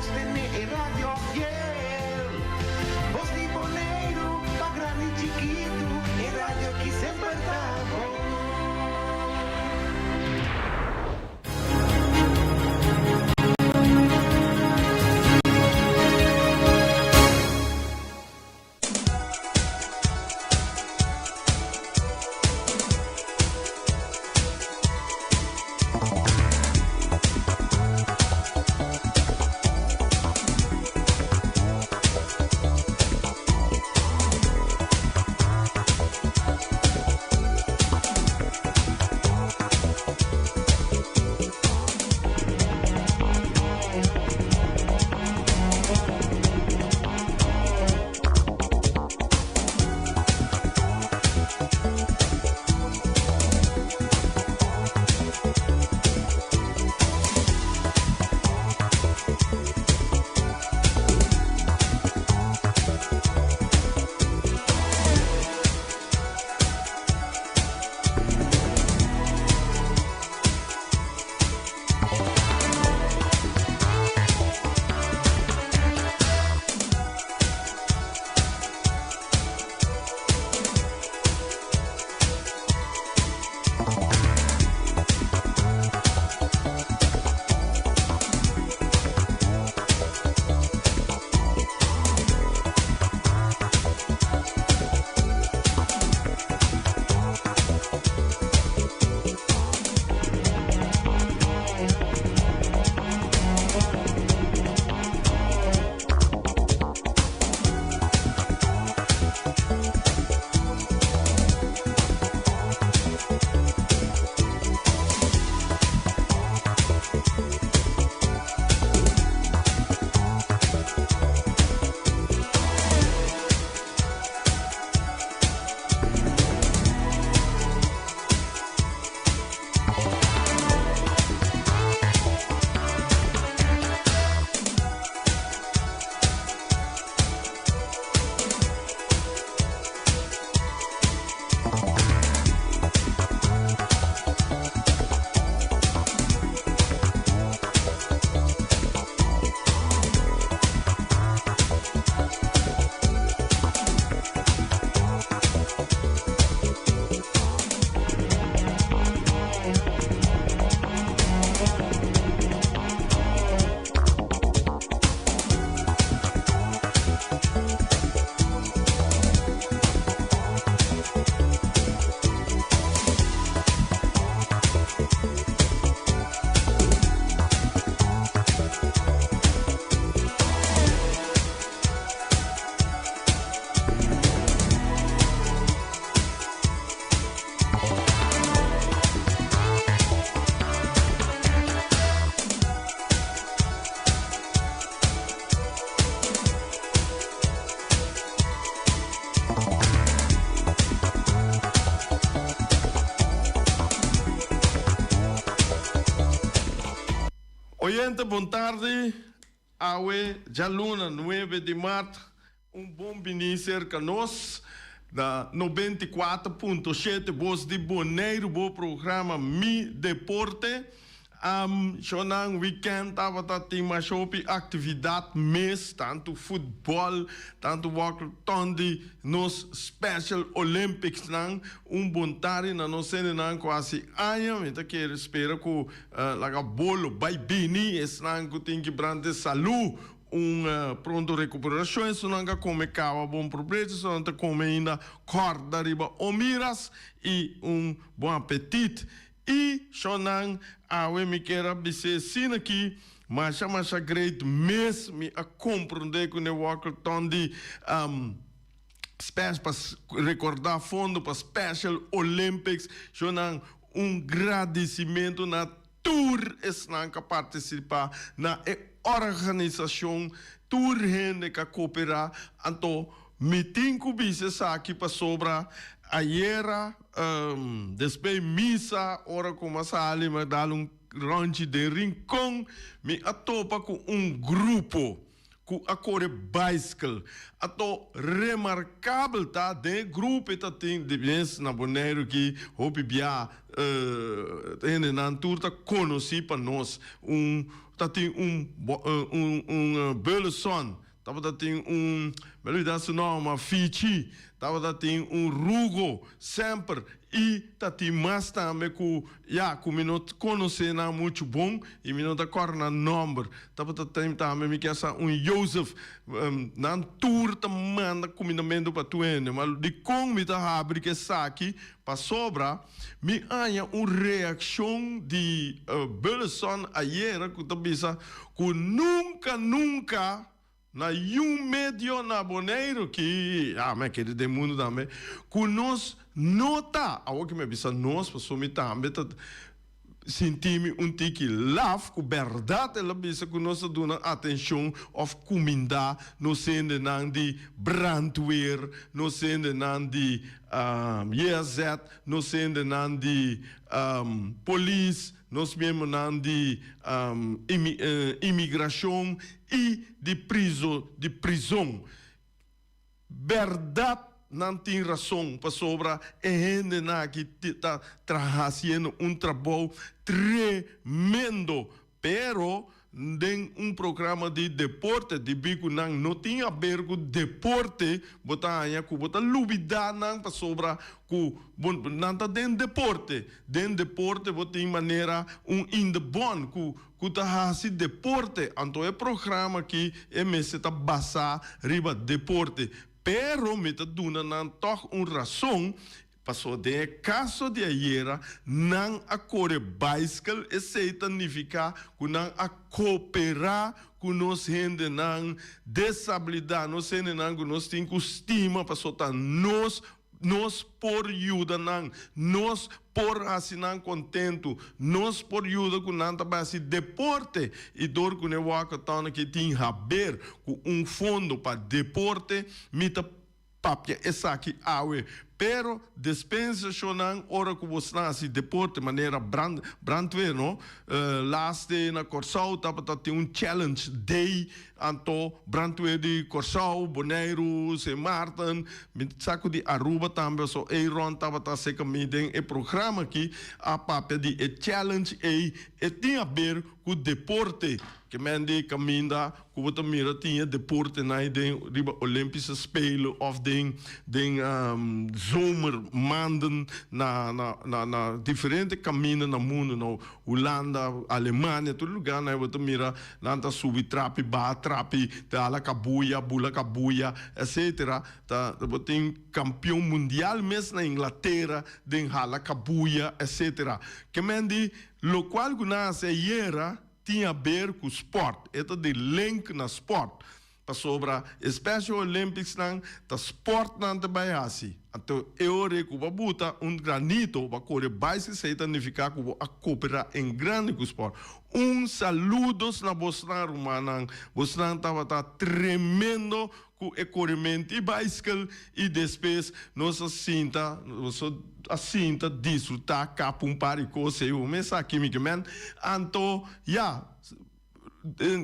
Sostene e radio fiel. Bos di Boneiru, pa grandi i chikitu, e radio ki semper ta bon. Oyente bon tardi, awe djaluna nuebe di mart un bon bini serka nos na 94.7 Bos di Boneiru bo programa Mi Deporte. Am shonan weekend tabata tin masha hopi actividad mes, tanto futbol, tanto walkathon di nos Special Olympics nan. Un bontari na nos hendenan cu haci aña, mi ta kere spera cu laga bolo bay bini, esnan cu tin kibrante salu un pronto recuperacion, esunnan ca come caba bon probecho, esunnan ta come ainda corda riba omiras y un bon apetit. I shonnan, awe mi kier a bis'é asina ki masha masha great mes mi a komprondé ku ne walkathon di pa rekordá fondo pa Special Olympics. Shonnan, un gradisimentu na tur esnan ku a partisipá na e organisashon, tur hende ku a koperá. Anto mi tin ku bisa esaki pasobra ayera Despues misa, ora ku mi a sali, mi a dal un ròntji den Rincon, mi a topa ku un grupo. Ku a kore baiskel. Ato remarkabel ta den e grupo e ta tin di mes na Boneiru ki hopi bia hendenan tur ta konosí pa nos. Un ta tin un un Burleson, tabata tin un mi a olbida su nòmber Fichi, tabata tin un Rugo semper I ta tin mas tambe ku, ya, ku mi no konosé nan muchu bon i mi no ta kòrda nan nòmber. Tabata tin tambe mi ke sa un Jozef. Nan tur ta manda kumindamentu pa tur hende. Ma dikon mi ta habri ku esaki? Pasobra mi haña un reakshon di Burleson ayera ku ta bisa ku nunka, nunka Na yun medio na Boneiru ki, ya, mi a kere den mundu tambe, ku nos no ta, awor ki mi a bisa nos, pasobra mi tambe ta sinti mi un tiki laf ku bèrdat el a bisa ku nos ta duna atenshon òf kumindá nos hendenan di brandweer, nos hendenan di JZ, nos hendenan di polis, Nos miembronan di imigrashon i di prizo di prizon. Bèrdat nan tin rason pasobra e hendenan aki ta traha hasiendo un trabou tremendo pero den un programa di deporte debí ku nan no tin haber ku deporte bo ta haña ku bo ta lubidá nan pasobra ku bo nan ta den deporte. Den deporte bo tin manera un in de bon ku ku ta hasi deporte, anto e programa aki e mester ta basá riba deporte. Pero mi ta duna nan tòg un rason, pasobra den e kaso di ayera nan a kore baiskel, esei ta nifiká ku nan a kooperá ku nos hendenan desabilidá, nos hendenan ku nos tin ku stima pasobra ta nos Nos por yuda nan. Nos por hasi nan kontentu. Nos por yuda ku nan ta bai hasi deporte. I dor ku ne walkathon aki tin haber ku un fondo pa deporte, mi ta papia esaki awe. Pero despensashonnan ora ku bosnan hasi deporte manera brand brandweer no, Laatste na Kòrsou tabata tin un challenge day anto brandweer di Kòrsou, Boneiru, Sint Maarten, mi sa ku di Aruba tambe so Aaron tabata seka mi den e programa aki a papia di e challenge ey e tin haber ku deporte ke men di kaminda Ku bo ta mira tin e deportenan ei den riba Olympische Spelen of den den zomermaanden na na na diferente kaminda na mundu na Hulanda, Alemania tur lugarnan ei bo ta mira nan ta subi trapi baha trapi ta hala kabuya bula kabuya etcetera ta bo tin kampion mundial mes na Inglatera den hala kabuya etcetera ke men di lokual ku nan hasi ayera. Tin haber ku sport, e ta di link na sport, pasobra e Special Olympics nan ta sport nan ta bai hasi. Anto e ora ei ku bo a buta un granito, bo a kore bai si esei ta nifiká ku bo a koperá en grandi ku sport. Un saludos na bosnan rumannan, bosnan tabata tremendo ku e korementu i baiskel i despues nos a sinta nos a sinta disfrutá kap un par di kos ei bo mes sa kimi ke men anto ya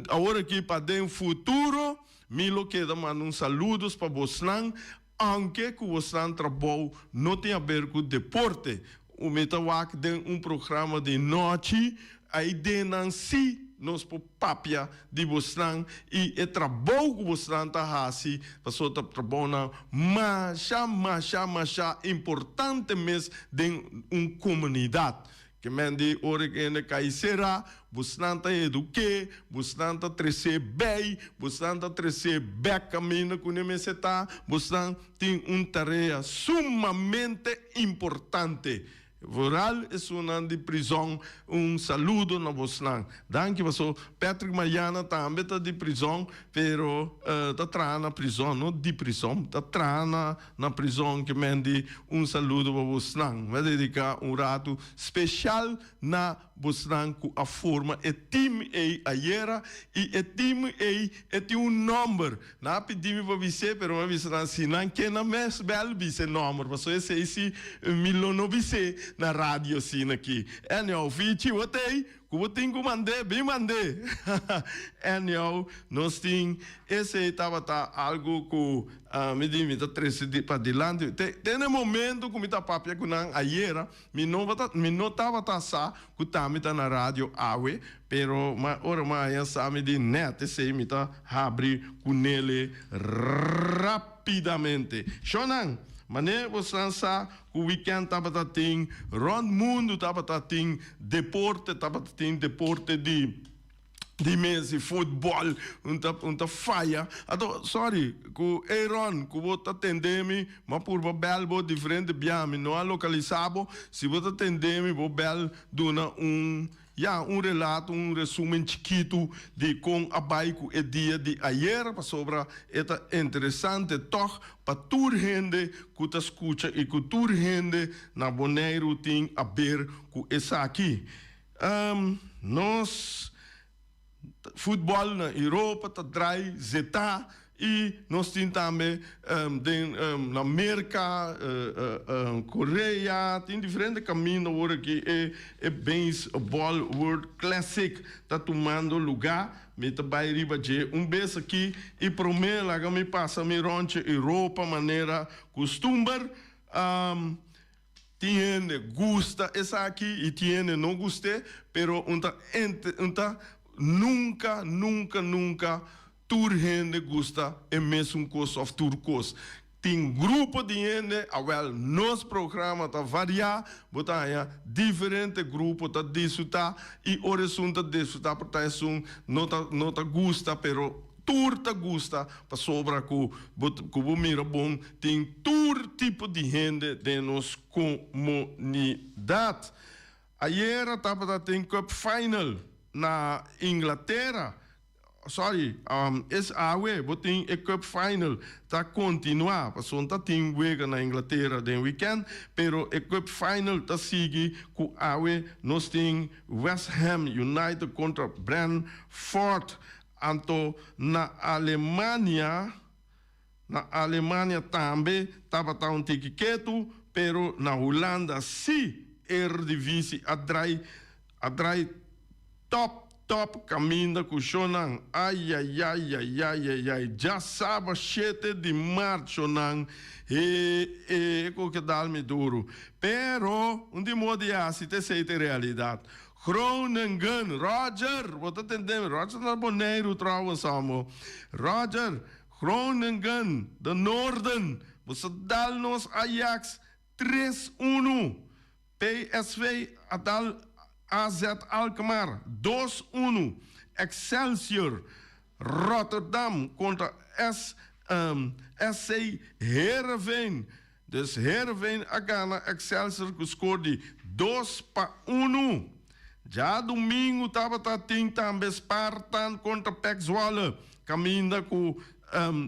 awor aki pa den futuro mi lo keda manda un saludos pa bosnan aunke ku bosnan trabou no tin haber ku deporte mi ta wak den un programa di nochi Ai den nan sí nos por papia di bosnan i e trabou ku bosnan ta hasi, pasobra ta trabounan masha, masha, masha importante mes den un komunidat. Ke men di ora ku hende kai será, bosnan ta eduké, bosnan ta tresé bei, bosnan ta tresé bèk kaminda ku ne mester ta, bosnan tin un tarea sumamente importante. Vooral esunnan di prizon un saludo na bosnan. Danki paso Patrick Mariana tambe ta di prizon pero ta traha na prizon no di prizon ta traha na na prizon ke men di un saludo pa bosnan. Mi a dedica un ratu special na bosnan ku a forma e team ey ayera y e team ey e tin un nomber. Nan a pidi mi pa bis'é, pero mi a bisa nan, si nan ke nan mes bèl bisa e nòmber, pasobra esei si mi lo no bis'é na radio asina aki. Anyhow, Fichi, bo ta ei? Ku bo tin ku mand'é, bin mand'é. Anyhow, nos tin esei tabata algu ku mi di mi ta trese padilanti. Te te na e momento ku mi ta papia ku nan ayera, mi no bata mi no tabata sa ku tambe ta na radio awe, pero ma ora mi a haña sa mi di nèt esei mi ta habri ku nele rapidamente. Shonnan, manera bosan sa Ku weekend tabata tin rond mundu tabata tin deporte tabata tin deporte di di mes di futbol un ta un ta faya anto sorry ku Aaron ku bo ta tende mi mi a purba bel bo diferente bia mi no a lokalisa bo si bo ta tende mi bo bel duna un Ya, un relato, un resumen chikitu di kon a bai ku e dia di ayer, pasobra e ta interesante tòg pa tur hende ku ta skucha i ku tur hende na Boneiru tin a ber ku esaki. Nos futbòl na Europa ta drai zetá I nos tin tambe den na Merka, Korea, tin diferente kaminda awor aki e e Baseball World Classic ta tumando lugá. Mi ta bai riba dje un bes aki i promé laga mi pasa mi ròntje Europa manera kustumber. Tin hende gusta esaki i tin hende no gust'é, pero un ta un ta nunka nunka nunka tur hende gusta e mesun kos òf tur kos. Tin grupo di hende, awèl nos programa ta variá, bo ta haña diferente grupo ta disfrutá i ora esun ta disfrutá por ta esun no ta no ta gusta pero Tur ta gusta pasobra ku bo ku bo mira bon tin tur tipo di hende den nos komunidat. Ayera tabata tin cup final na Inglatera, sorry es awe bo tin e cup final ta kontinua pasobra ta tin wega na Inglatera den weekend pero e cup final ta sigui ku awe nos tin West Ham United kontra Brentford. Anto na Alemania, na Alemania tambe tabata un tiki ketu, pero na Hulanda sí Eredivisie a drai, a drai top, top kaminda ku shownan. Ayayayayayayay, djasaba shete di mart shownan, he e ku ke dal mi duru. Pero un di modo di hasi ta esei ta e realidat. Groningen, Roger, bo ta tende mi? Roger ta na Boneiru trouwens amo. Roger, Groningen, de Noorden, bo sa dal nos Ajax tres unu. PSV a dal AZ Alkmaar dos unu. Excelsior, Rotterdam kontra S SC Heerenveen. Dus Heerenveen a gana Excelsior ku skor di dos pa unu. Djadumingu tabata tin tambe Spartan kontra PEC Zwolle, kaminda ku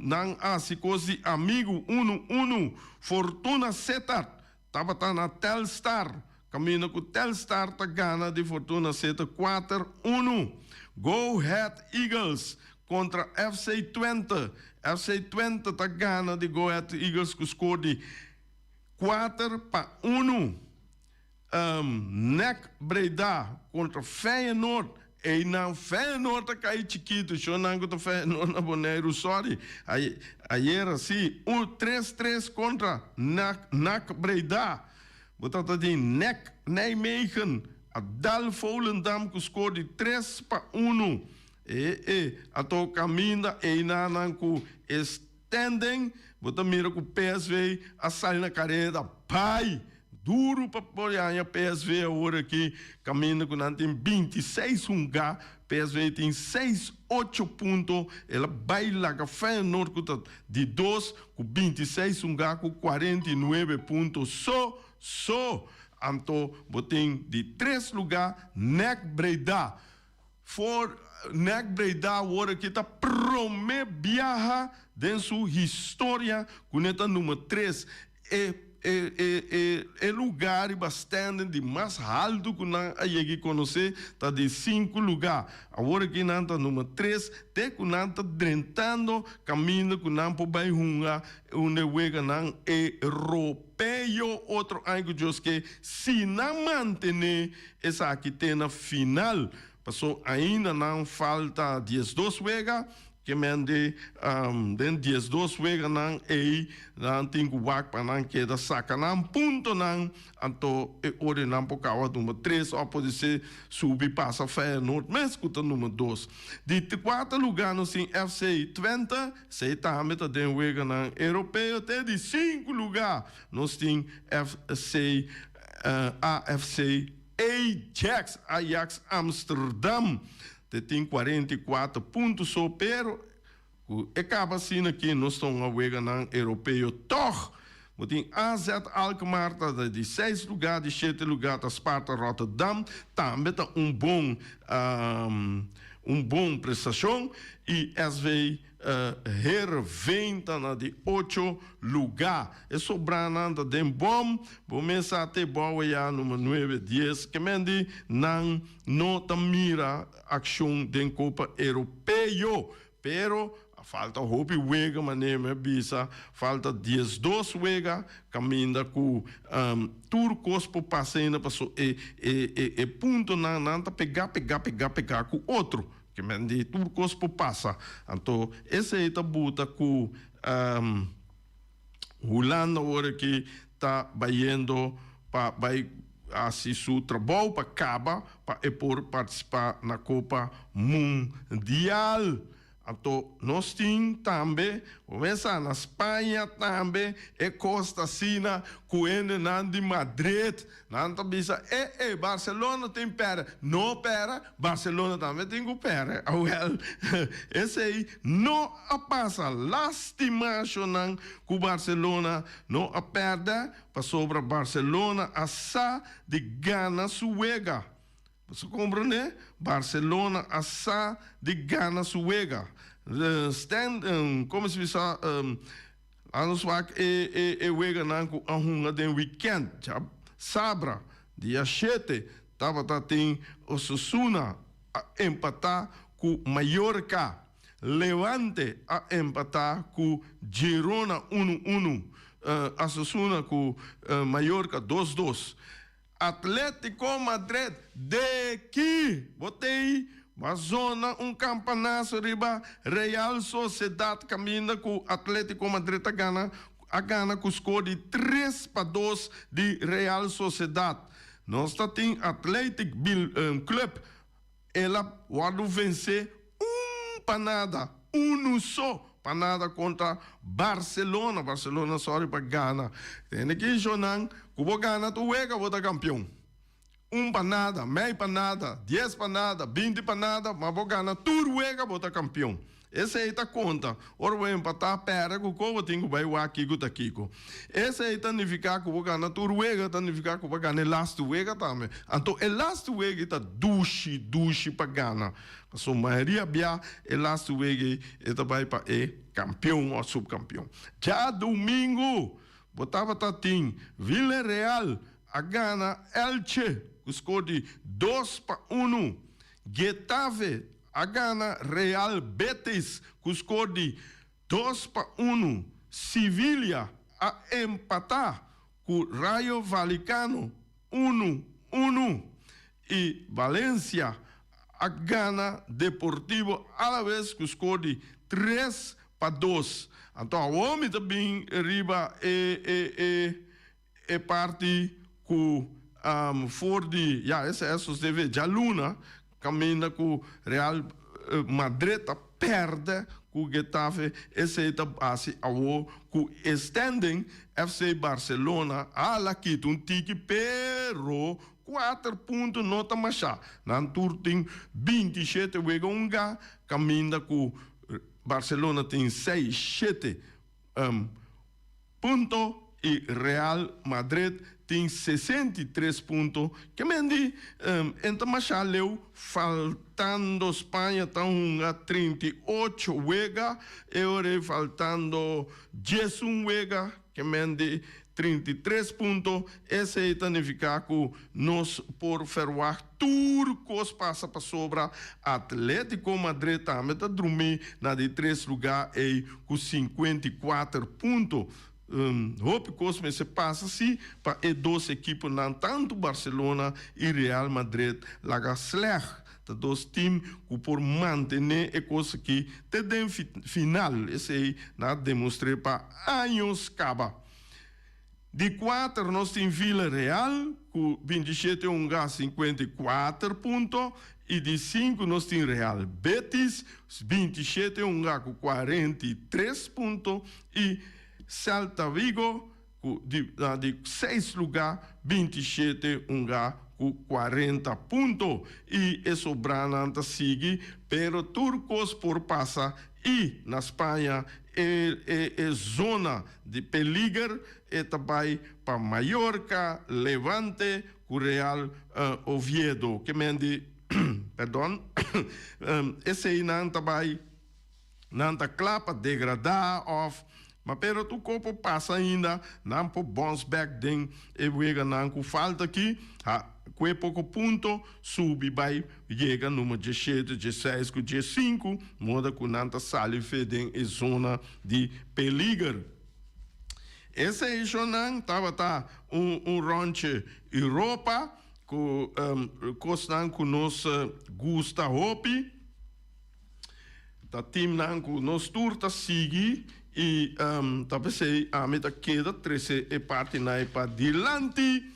nan a hasi kos di amigu unu unu. Fortuna Sittard tabata na Telstar, kaminda ku Telstar ta gana di Fortuna Sittard kuater unu. Go Ahead Eagles Kontra FC Twente, FC Twente ta gana di Go Ahead Eagles ku skor di 4-1. NEC Breda kontra Feyenoord, einan Feyenoord ta kai chikitu, shownan ku ta Feyenoord na Boneiru, sorry, ayera si, un tres tres kontra NAC Breda. Bo ta ta di NEC Nijmegen a dal Volendam ku skor di 3-1. E e ato kaminda einanan ku e standing, bo ta mira ku PSV a sali na kareda bai duru pa por haña PSV awor aki kaminda ku nan tin 26 hungá, PSV tin seis ocho punto, el a bai laga Feyenoord ku ta di dos ku 26 hungá ku 49 punto so so. Anto bo tin di tres lugá NEC Breda. For NEC Breda awor aki ta prome biaha den su historia ku ne ta number tres. E. E e e e lugá riba standing di mas haltu ku nan a yega i konosé ta di sinku lugá. Awor aki nan ta number tres te ku nan ta drentando kaminda ku nan por bai hunga unda e weganan europeo otro aña ku Dios ke si nan mantené esaki te na final. Paso ainda nan falta 12 wega. Ke men di, den 12 weganan ei, nan tin ku wak pa nan keda saka nan puntonan, anto e ora nan por kaba number tres òf podisé subi pasa Feyenoord mes ku ta number dos. Di kuarto lugá nos tin FC Twente, esei tambe ta den weganan europeo. Te di sinku lugá nos tin FC AFC Ajax, Ajax Amsterdam. Te tin 44 punto so, pero ku e kaba asina aki nos ta un a weganan europeo tòg. Bo tin AZ Alkmaar ta di seis lugá, di shete lugá ta Sparta Rotterdam, tambe ta un bon un bon prestashon i SV Heerenveen ta na di ocho lugá. E sobranan ta den bòm. Bo mes sa te bou ya number nuebe, dies. Ke men di nan no ta mira akshon den Kopa Europeo. Pero a falta hopi wega manera mi a bisa. Falta 12 wega kaminda ku tur kos por pasa ainda paso e e e puntonan nan ta pegá pegá pegá pegá ku otro. Ke men di tur kos por pasa. Anto esei ta buta ku Hulanda ora ki ta bayendo pa bai hasi su trabou pa kaba pa e por partisipá na Kopa Mundial. Anto nos tin tambe, bo mesa na Spaña tambe e kos ta asina ku hendenan di Madrid Nan ta bisa, E, e, Barcelona tin pèrdè. No pèrdè, Barcelona tambe tin ku pèrdè. Awèl, esei no a pasa. Lástima, shonnan, ku Barcelona no a pèrdè, pasobra Barcelona a sa di gana su wega. Boso komprendé? Barcelona a sa di gana su wega. Stan, komo si bisa, Laat nos wak e e e weganan ku a hunga den wikènt. Djasabra, dia shete, tabata tin Osasuna a empatá ku Mallorca. Levante a empatá ku Girona unu unu. Osasuna ku Mallorca dos dos. Atletico Madrid de ki bo tei ba zona un campanazo riba Real Sociedad caminda cu Atletico Madrid a gana a gana cu score di 3-2 di Real Sociedad. Nos ta tin Athletic Club El a wòrdu vensé un pa nada, unu so pa nada kontra Barcelona. Barcelona sòri pa gana. Tende ki shownan ku bo gana tur wega bo ta kampion. Un pa nada, mei pa nada, dies pa nada, 20 pa nada, ma bo gana tur wega bo ta kampion. Esei ta konta, ora bo empatá, pèrdè ku ko bo tin ku bai wak kiko ta kiko. Esei ta nifiká ku bo gana tur wega, ta nifiká ku bo a gana e lastu wega tambe. Anto e lastu wega ei ta dushi, dushi pa gana. Pasobra mayoria bia e lastu wega ei e ta bai pa e kampion òf supkampion. Djadumingu bo tabata tin Villarreal a gana Elche ku skor di 2-1. Getafe a gana Real Betis ku skor di 2-1. Sevilla a empatá ku Rayo Vallecano 1-1 i Valencia a gana Deportivo Alaves ku skor di 3-2. Anto awor mi ta bin riba e e e E parti ku for di ya esei a sosede djaluna kaminda ku Real Madrid ta pèrdè ku Getafe, esei ta hasi awo ku e standing FC Barcelona a la kita un tiki pero kuater punto no ta mashá. Nan tur tin 27 wega hunga kaminda ku Barcelona tin seis shete Punto y Real Madrid tin 63 punto. Ke men di en ta masha leu faltando Spaña ta hunga 38 wega e ora ei faltando 11 wega ke men di. 33 punto. Esei ta nifiká ku nos por ferwagt tur kos pasa pasobra Atletico Madrid tambe ta drumí na di tres lugá ei ku 54 punto. Hopi kos mester pasa si pa e dos ekiponan tantu Barcelona i Real Madrid laga slèg. Ta dos tim ku por mantené e kos aki te den final. Esei nan a demostr'é pa años kaba. Di kuater nos tin Villarreal ku 27 hunga 54 punto i di sinku nos tin Real Betis 27 hunga ku 43 punto i Celta Vigo ku di na di seis lugá 27 hunga ku 40 punto i e sobranan ta sigui pero tur kos por pasa i na Spaña e e e zona di peliger e ta bai pa Mallorca, Levante ku Real Oviedo. Ke men di perdon eseinan ta bai nan ta kla pa degradá òf ma pero tur kos por pasa ainda nan por bounce back den e weganan ku falta aki ha kue poko punto subi bai yega number 17, 16 ku 15 moda ku nan ta sali fe den e zona di peliger. Esei shonnan tabata un un ròntje Europa ku kosnan ku nos gusta hopi. Ta timnan ku nos tur ta sigui i ta p'esei ami ta keda trese e partinan ei padilanti.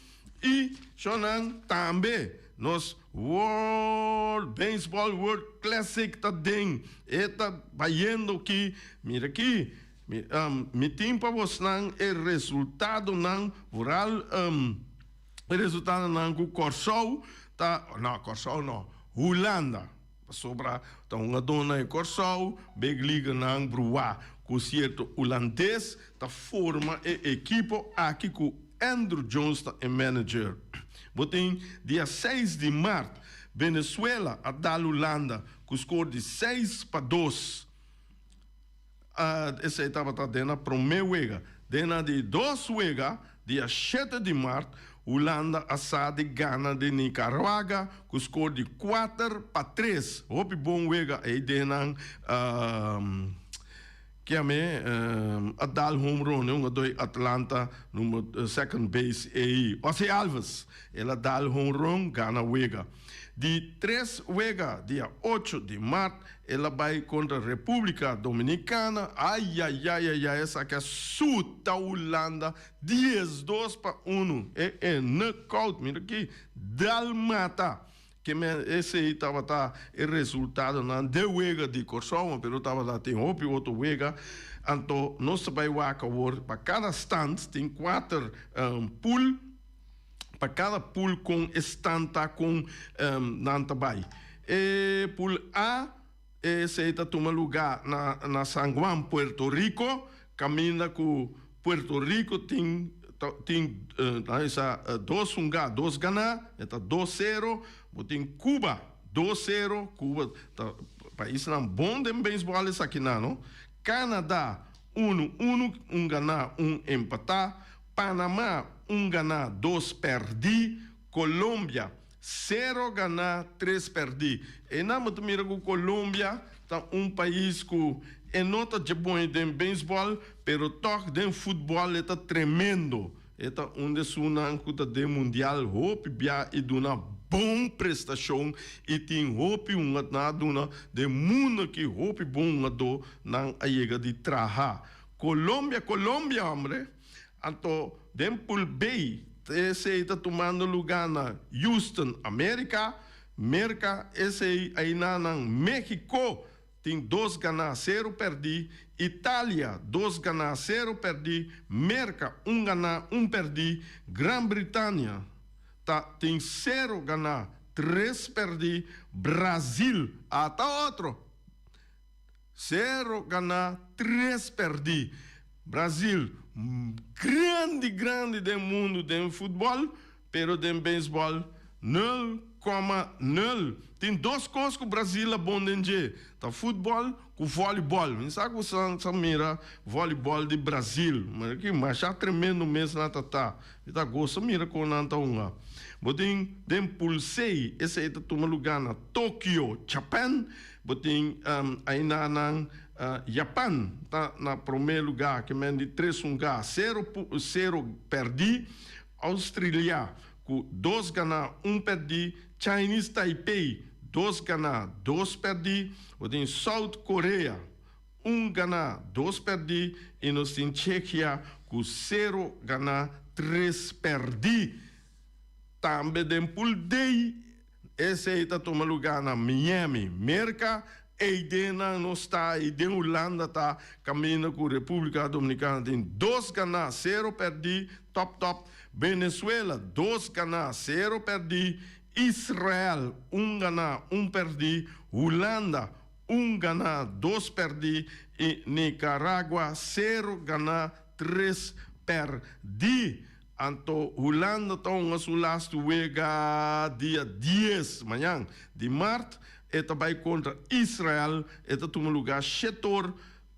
I shonnan tambe nos World Baseball World Classic ta den e ta bayendo ki mira ki mi tin pa bosnan e resultadonan vooral e resultadonan ku Kòrsou ta no Kòrsou no Hulanda pasobra ta un adona e Kòrsou Big Leaguernan bruá ku sierto hulandes ta forma e ekipo aki ku Andruw Jones ta e manager. Bo tin dia 6 di mart Venezuela a dal Hulanda ku skor di 6-2. Esei tabata den a promé wega. Den a di dos wega, dia 7 di mart, Hulanda a sa di gana di Nicaragua ku skor di 4-3. Hopi bon wega ei den nan Kiame a dal home run, e hungadó di Atlanta number second base ei, Ozzie Alves. El a dal home run, gana wega. Di tres wega, dia 8 di mart, el a bai kontra Repúblika Dominikana. Ayayayayay, esaki a suta Hulanda 12-1. E e knockout, mira aki, dal mata. Ke men esei tabata e resultadonan den wega di Kòrsou, pero tabata tin hopi otro wega. Anto nos ta bai wak awor pa kada stand tin kuater pool, pa kada pool kon e stand ta kon nan ta bai. E pool A esei ta tuma lugá na na San Juan, Puerto Rico, kaminda ku Puerto Rico tin tin nan bisa dos hungá dos ganá, e ta 2-0. Bo tin Cuba 2-0, Cuba ta paisnan bon den beisbòl esakinan no. Canada 1-1, un ganá un empatá. Panamá un ganá dos pèrdí. Colombia 0 ganá tres pèrdí. Einan bo ta mira ku Colombia ta un pais ku e no ta dje bon den beisbòl, pero tòg den futbòl e ta tremendo. E ta un di esunnan ku ta den mundial hopi bia i duna bon prestashon i tin hopi hungadó a duna den mundu aki hopi bon hungadó nan a yega di traha. Colombia, Colombia hombre! Anto den Pool B esei ta tumando lugá na Houston, Amerika, Merka, esei ainanan Mexico tin dos ganá sero pèrdí, Italia dos ganá sero pèrdí, Merka un ganá un pèrdí, Gran Britania ta tin sero ganá tres pèrdí, Brazil ata otro Sero ganá, tres pèrdí. Brazil, grandi grandi den mundu den futbòl, pero den beisbòl nul. koma nul. Tin dos kos ku Brazil a bon den dje, ta futbòl ku vòlibòl. Mi sa ku sa mira vòlibòl di Brazil, mira ki masha tremendo mes nan ta ta. Mi ta gosa mira kon nan ta hunga. Bo tin den Pool C, esei ta tuma lugá na Tokio, Japan. Bo tin ainanan Japan ta na promé lugá, ke men di tres hungá, sero sero pèrdí. Austrilia ku dos ganá, un pèrdí. Chinese Taipei dos ganá, dos pèrdí. Bo tin South Korea un ganá, dos pèrdí. I nos tin Tsjekia ku sero ganá, tres pèrdí. Tambe den Pool D Esei ta tuma lugá na Miami, Merka. Eidennan nos ta i den Hulanda ta kaminda ku Repúblika Dominikana tin dos ganá, sero pèrdí, tòp tòp. Venezuela dos ganá, sero pèrdí. Israel un ganá, un pèrdí. Hulanda un ganá, dos pèrdí i Nicaragua sero ganá, tres pèrdí. Anto Hulanda ta hunga su lastu wega dia dies, mañan, di mart. E ta bai kontra Israel. E ta tuma lugá shetor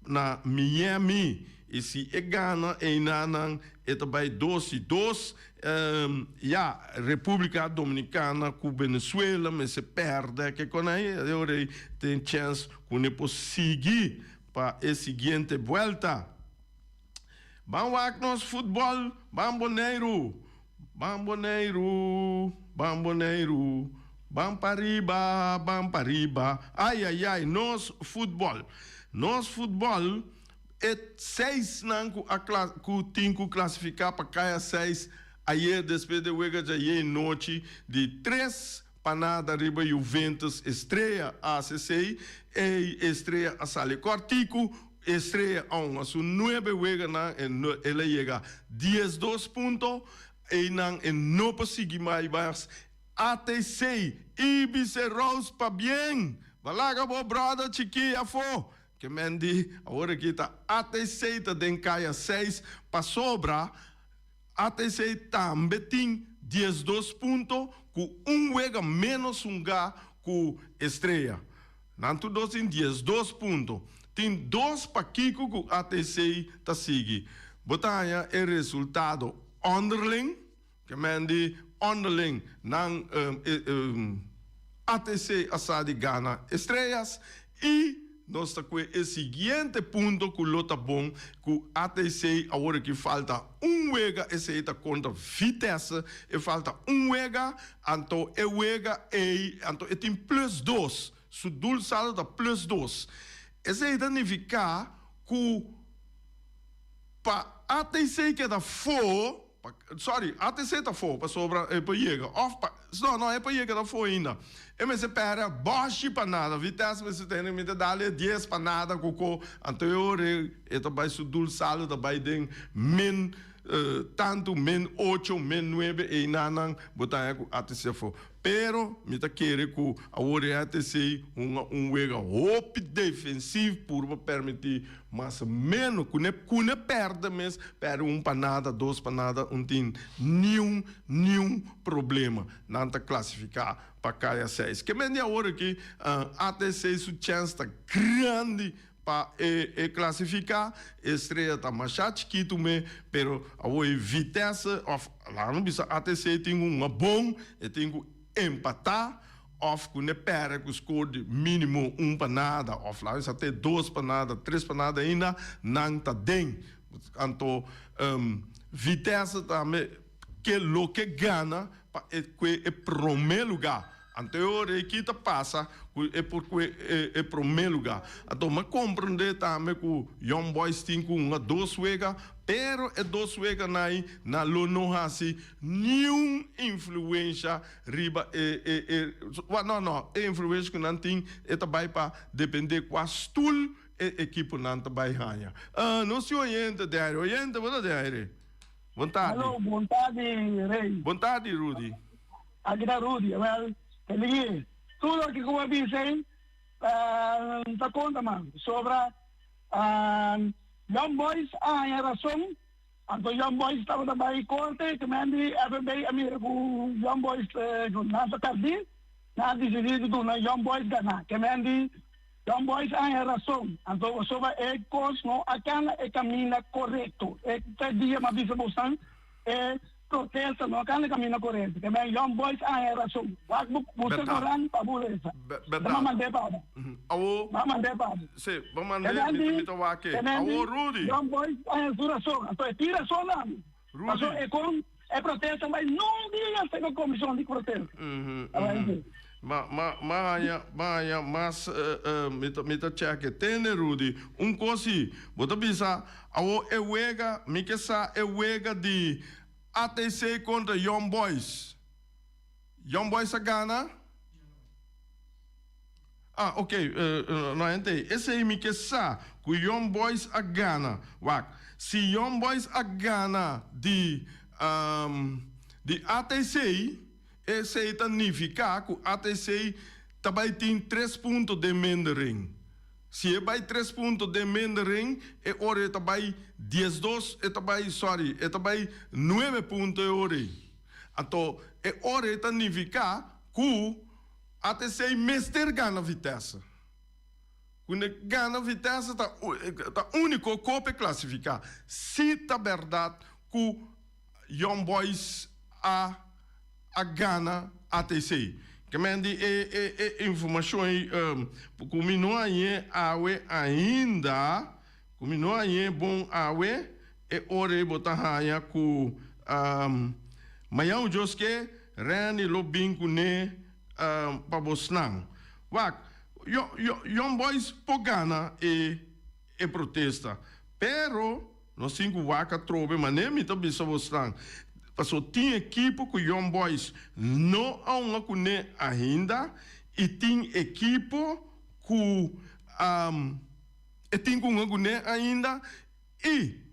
na Miami. I si e gana einanan e ta bai dos i dos. Ya, Repúblika Dominikana ku Venezuela mester pèrdè ke konai e ora ei tin chèns ku ne por sigui pa e siguiente buèlta. Ban wak nos futbòl, ban Boneiru, ban Boneiru, ban Boneiru, ban pariba, ban pariba, ai ai ai, nos futbòl, nos futbòl, e seisnan ku a kla ku tin ku klasifiká pa kaya seis ayer despues di wega djaye nochi di tres pa nada riba Juventus Estrella ACC, ei Estrella a sali kòrtiku. Estrella aun a su nuebe weganan e el a yega diesdos punto, einan e no por sigui mai mas. ATC, Ibis Rose pabien! Bo laga bo brother chikí afó! Ke men di awor aki ta ATC ta den kaya seis pasobra ATC tambe tin diesdos punto ku un wega ménos hungá ku Estrella. Nan tur dos tin diesdos punto. Tin dos pakiko ku ATC ta sigui. Bo ta haña e resultado onderling, ke men di onderling nan ATC a sa di gana Estrellas i nos ta kue e siguiente punto ku lo ta bon ku ATC awor aki falta un wega esei ta kontra Vitesse e falta un wega anto e wega ei anto e tin plus dos su doelsaldo ta plus dos esei ta nifiká ku pa ATC keda fo. Sorry, ATC ta afó pasobra e por yega of pa, no, no e por yega ta afó ainda. E mester pèrdè bòshi pa nada, Vitesse mester tene mi ta dal e dies pa nada koko, anto e ora e ta bai su doel saldo ta bai den min tantu, min ocho, min nuebe einanan bo ta haña ku ATC afó. Pero mi ta kere ku awor e ATC hunga un wega hopi defensief puru pa permití mas meno ku ne ku ne pèrdè mes, pèrdè un pa nada, dos pa nada, un tin niun niun problema. Nan ta klasifiká pa kaya seis. Ke men di awor aki ATC su chèns ta grandi Pa e e clasifica, Estrella ta masha chikitu me, pero awor e Vitesse of laga no bisa ATC tin cu hunga bon, e tin cu empata of cu ne perde cu score di minimo un pa nada of laga bisa te dos pa nada, tres pa nada ainda nan ta den. Anto Vitesse tambe ke loke gana pa e cue e prome lugar. Anto e ora ei ki ta pasa ku e por kue e promé lugá. Anto mi a komprendé tambe ku Young Boys tin ku hunga dos wega, pero e dos weganan ei nan lo no hasi niun influensha riba e e e no no e influensha ku nan tin e ta bai pa dependé kua stul e ekiponan ta bai haña. Nos tin oyente den aire. Oyente bo ta den aire? Bon tardi. Hallo, bon tardi Rey. Bon tardi Rudy. Aki ta Rudy. Wel, Eligí, tur loke ku bo a bisa ei ta konta man. Sobra Young Boys a haña rason, anto Young Boys tabata bai korte, te men di FNB a mira ku Young Boys ku nan ta pèrdí. Nan a disidí di duna Young Boys gana. Ke men di Young Boys a haña rason. Anto pasobra e kos no a kana e kaminda korekto. E te dia mi a bisa bosan e protesta no a kana e kaminda korekto. Ke men Young Boys a haña rason. Wak bo buska koran pa bo lesa. Bo mand'é pa bo. Bo mand'é pa bo. Sí, bo mand'é, mi ta wak e. Awo Rudy. Young Boys a haña su rason. Anto e tin rason tambe. Rudy. Paso e kon e protesta bai nun dia sega komishon di protesta. Ma ma ma haña ma haña mas mi ta mi ta cheke. Tende Rudy, un kos si, bo ta bisa awo e wega mi ke sa e wega di ATC kontra Young Boys. Young Boys a gana? Ah, ok, no hente, esei mi ke sa ku Young Boys a gana. Wak, si Young Boys a gana di di ATC, esei ta nifiká ku ATC ta bai tin tres punto den mindering. Si e bai tres punto den mindering, e ora e ta bai diesdos, e ta bai, sorry, e ta bai nuebe punto e ora ei. Anto, e ora ei ta nifiká ku. ATC mester gana Vitesse. Ku ne gana Vitesse ta ta uniko kope klasifiká. Si ta bèrdat ku Young Boys a a gana ATC. Ke men di e e e informashon ei ku mi no hañ'é awe ainda, ku mi no hañ'é bon awe, e ora ei bo ta haña ku mañan un djoske Randy lo bin kuné pa bosnan. Wak, Young Boys por gana e e protesta, pero nos tin ku wak atrobe manera mi ta bisa bosnan, pasobra tin ekipo ku Young Boys no a hunga kuné ainda i tin ekipo ku e tin ku hunga kuné ainda i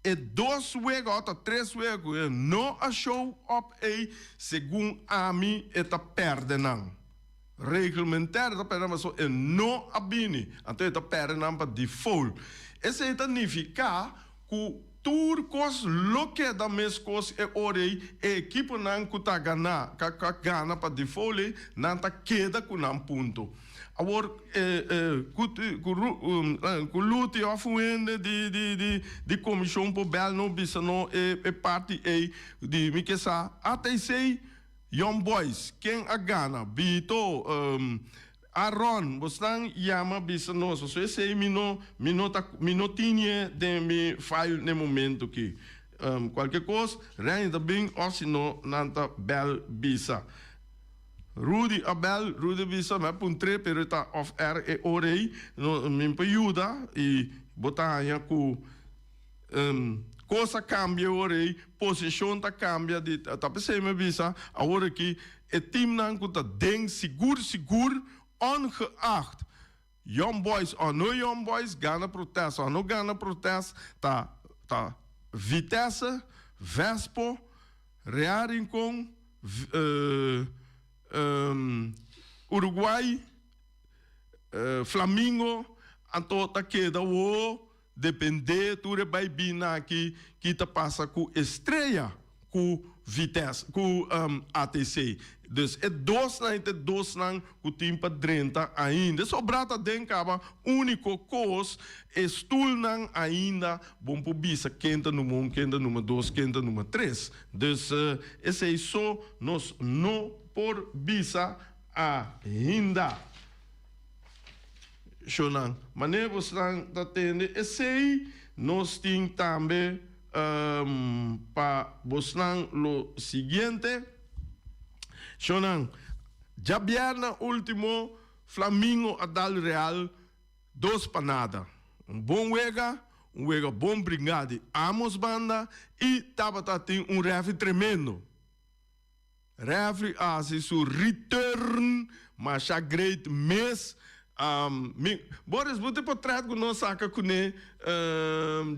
E dos wega o ta tres wega ku e no a show up ei, segun ami e ta pèrdè nan. Reglementair e ta pèrdè nan pasobra e no a bini, anto e ta pèrdè nan pa default. Esei ta nifiká ku tur kos lo keda meskos e ora ei, e ekiponan ku ta gana, ku a gana pa default ei, nan ta keda ku nan punto. Awor ku Luti òf un hende di komishon por bèl no bisa no e parti ei di mi ke sa ATC Young Boys ken a gana Bito Aron bosnan yama bisa nos pasobra esei mi no mi no ta mi no tinie den mi file n'e momento aki kualke kos Renny ta bin òf si no nan ta bèl bisa. Rudy a bel, Rudy a bisa mi a puntr'é pero e ta off air e ora ei, no mi por yuda i bo ta haña ku kos a kambia e ora ei, posishon ta kambia di ta p'esei mi a bisa awor aki e teamnan ku ta den sigur sigur ongeacht Young Boys o no Young Boys gana protest o no gana protest ta ta Vitesse, Vespo, Real Rincon, Uruguay, Flamingo anto ta keda wo Depende tur e bai bin aki ki ta pasa ku Estrella ku Vitesse ku ATC. Dus e dosnan e ta e dosnan ku tin pa drenta ainda. E sobrá ta den kaba uniko kos e stulnan ainda bon por bisa ken ta number un, ken ta number dos, ken ta number tres. Dus esei so nos no por bisa ainda. Shonnan. Manera bosnan ta tende esei, nos tin tambe pa bosnan lo siguiente. Shonnan, djabièrnè último Flamingo a dal Real dos pa nada. Un bon wega, un wega bon bringá di ámbos banda i tabata tin un rèfri tremendo. Refri a hasi su return masha great mes. Mi, Boris, bo tin potret ku nos saka kuné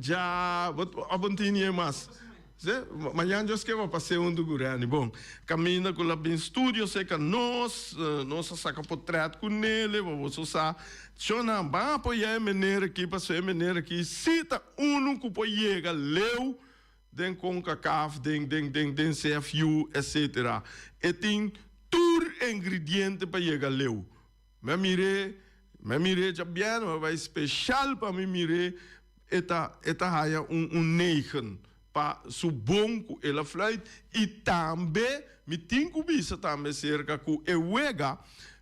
dja, bo a bon tini e mas? Si, mañan Dios ke bo pas'é huntu ku Renny. Bon, kaminda ku la bin studio serka nos, nos a saka potret ku Nele, pa boso sa. Shonnan, ban apoyá e meneer aki, pasobra e meneer aki si ta unu ku por yega leu. Den Concacaf, den den den den CFU etc. E tin tur e. ingrediente pa yega leu. Mi a mir'é, mi a mir'é djabièrnè, mi a bai speshal pa mi mir'é, e ta e ta haya un un negen pa su bon ku el a fluit i tambe mi tin ku bisa tambe serka ku e wega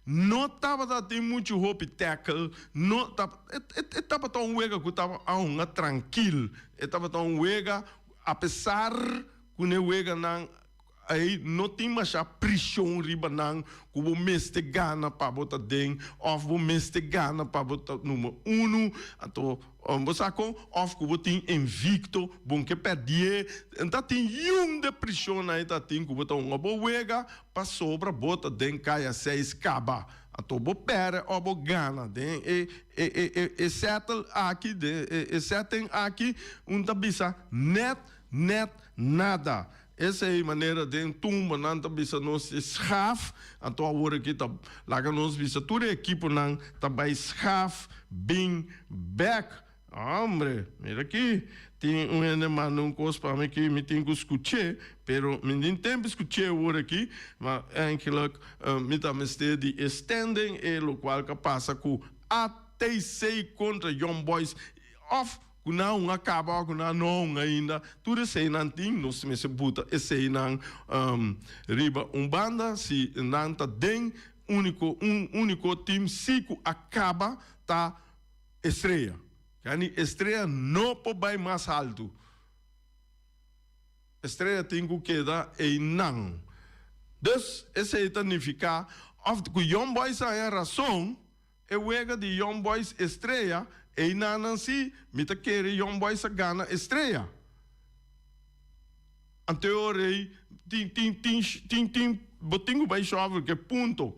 no tabata tin muchu hopi tackle, no ta e e tabata un wega ku tabata a hunga trankil, e tabata un wega apesar ku n'e weganan Ei no tin masha prishon riba nan ku bo mester gana pa bo ta den òf bo mester gana pa bo ta number unu. Anto bo sa kon? Òf ku bo tin invikto, bo ke pèrdie. N ta tin yun de prishonnan ei ta tin ku bo ta hunga bo wega pasobra bo ta den kaya seis kaba. Anto bo pèrdè òf bo gana den e e e e sètel aki, den e e setting aki, un ta bisa nèt nèt nada. Esei manera den tumba nan ta bisa nos e schaaf, anto awor aki ta laga nos bisa tur e ekiponan ta bai schaaf bin bek. Hombre, mira aki, tin un hende manda un kos pa mi aki, mi tin ku skuch'é, pero mi tin tempu skuch'é awor aki, ma eigenlijk mi ta mester di e standing, e lokual ka pasa ku ATC kontra Young Boys òf Ku nan un a kaba òf ku nan no un ainda, tur eseinan tin, nos mester buta eseinan riba un banda. Si nan ta den úniko, un úniko tim si ku a kaba ta Estrella. Yani Estrella no por bai mas haltu. Estrella tin ku keda einan. Dus esei ta nifiká òf ku Young Boys a haña rason. E wega di Young Boys Estrella, eynanan si mi ta kere Young Boys a gana Estrella. Anto rey tin tin tin tin tin bo tin ku bai shovel ke punto.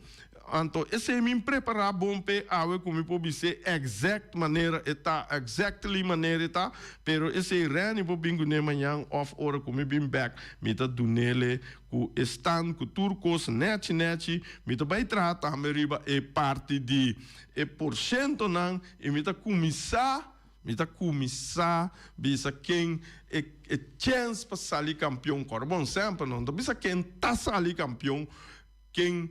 Anto esey mi prepara bon p'e awe ku mi por bis'é exact manera e ta, exactly manera e ta, pero esey Renny por bin kuné mañan of ora ku mi bin bek mi ta dunele Ku e stan ku tur kos nèchi nèchi, mi ta bai traha tambe riba e parti di e porshentonan i mi ta kuminsá, mi ta kuminsá bisa ken e e chèns pa sali kampion. Kòrda bon semper no ta bisa ken ta sali kampion, ken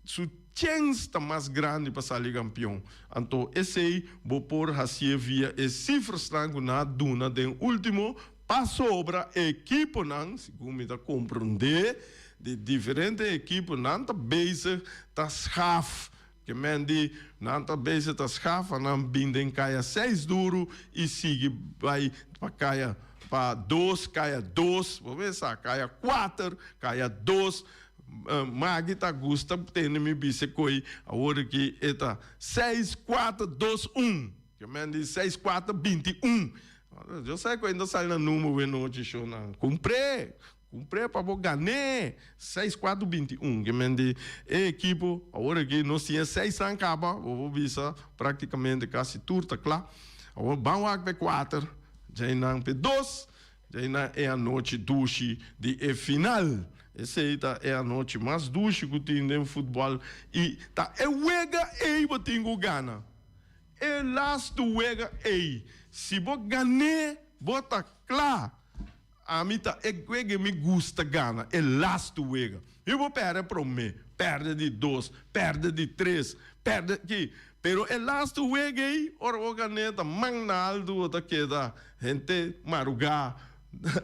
su chèns ta mas grandi pa sali kampion. Anto esei bo por hasié via e sifrasnan ku nan a duna den último Pasobra ekiponan, segun mi ta komprondé, di diferente ekiponan ta bezig ta schaf. Ke men di nan ta bezig ta schaf pa nan bin den kaya seis duru i sigui bai pa kaya pa dos, kaya dos, bo mester sa, kaya kuater, kaya dos. Maggie ta gusta tende mi bisa koe awor aki e ta seis, kuater, dos, un. Ke men di seis, kuater, binti un. Yo sa ku ainda sali na number we nochi shownan. Kumpr'é! Kumpr'é pa bo gan'é! Seis kuatro 21. Ke men di e ekipo awor aki nos tin e seisnan kaba, bo por bisa praktikamente kasi tur ta kla. Awor ban wak p'e kuater, djainan p'e dos, djainan e anochi dushi di e final. Esei ta e anochi mas dushi ku tin den futbòl i ta e wega ei bo tin ku gana. E lastu wega ei, si bo gan'é, bo ta kla. Ami ta e wega mi gusta gana, e lastu wega. Mi por pèrdè promé, pèrdè di dos, pèrdè di tres, pèrdè ki, pero e lastu wega ei, ora bo gan'é ta man na altu bo ta keda henter marugá.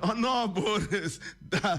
Oh no, Boris, ta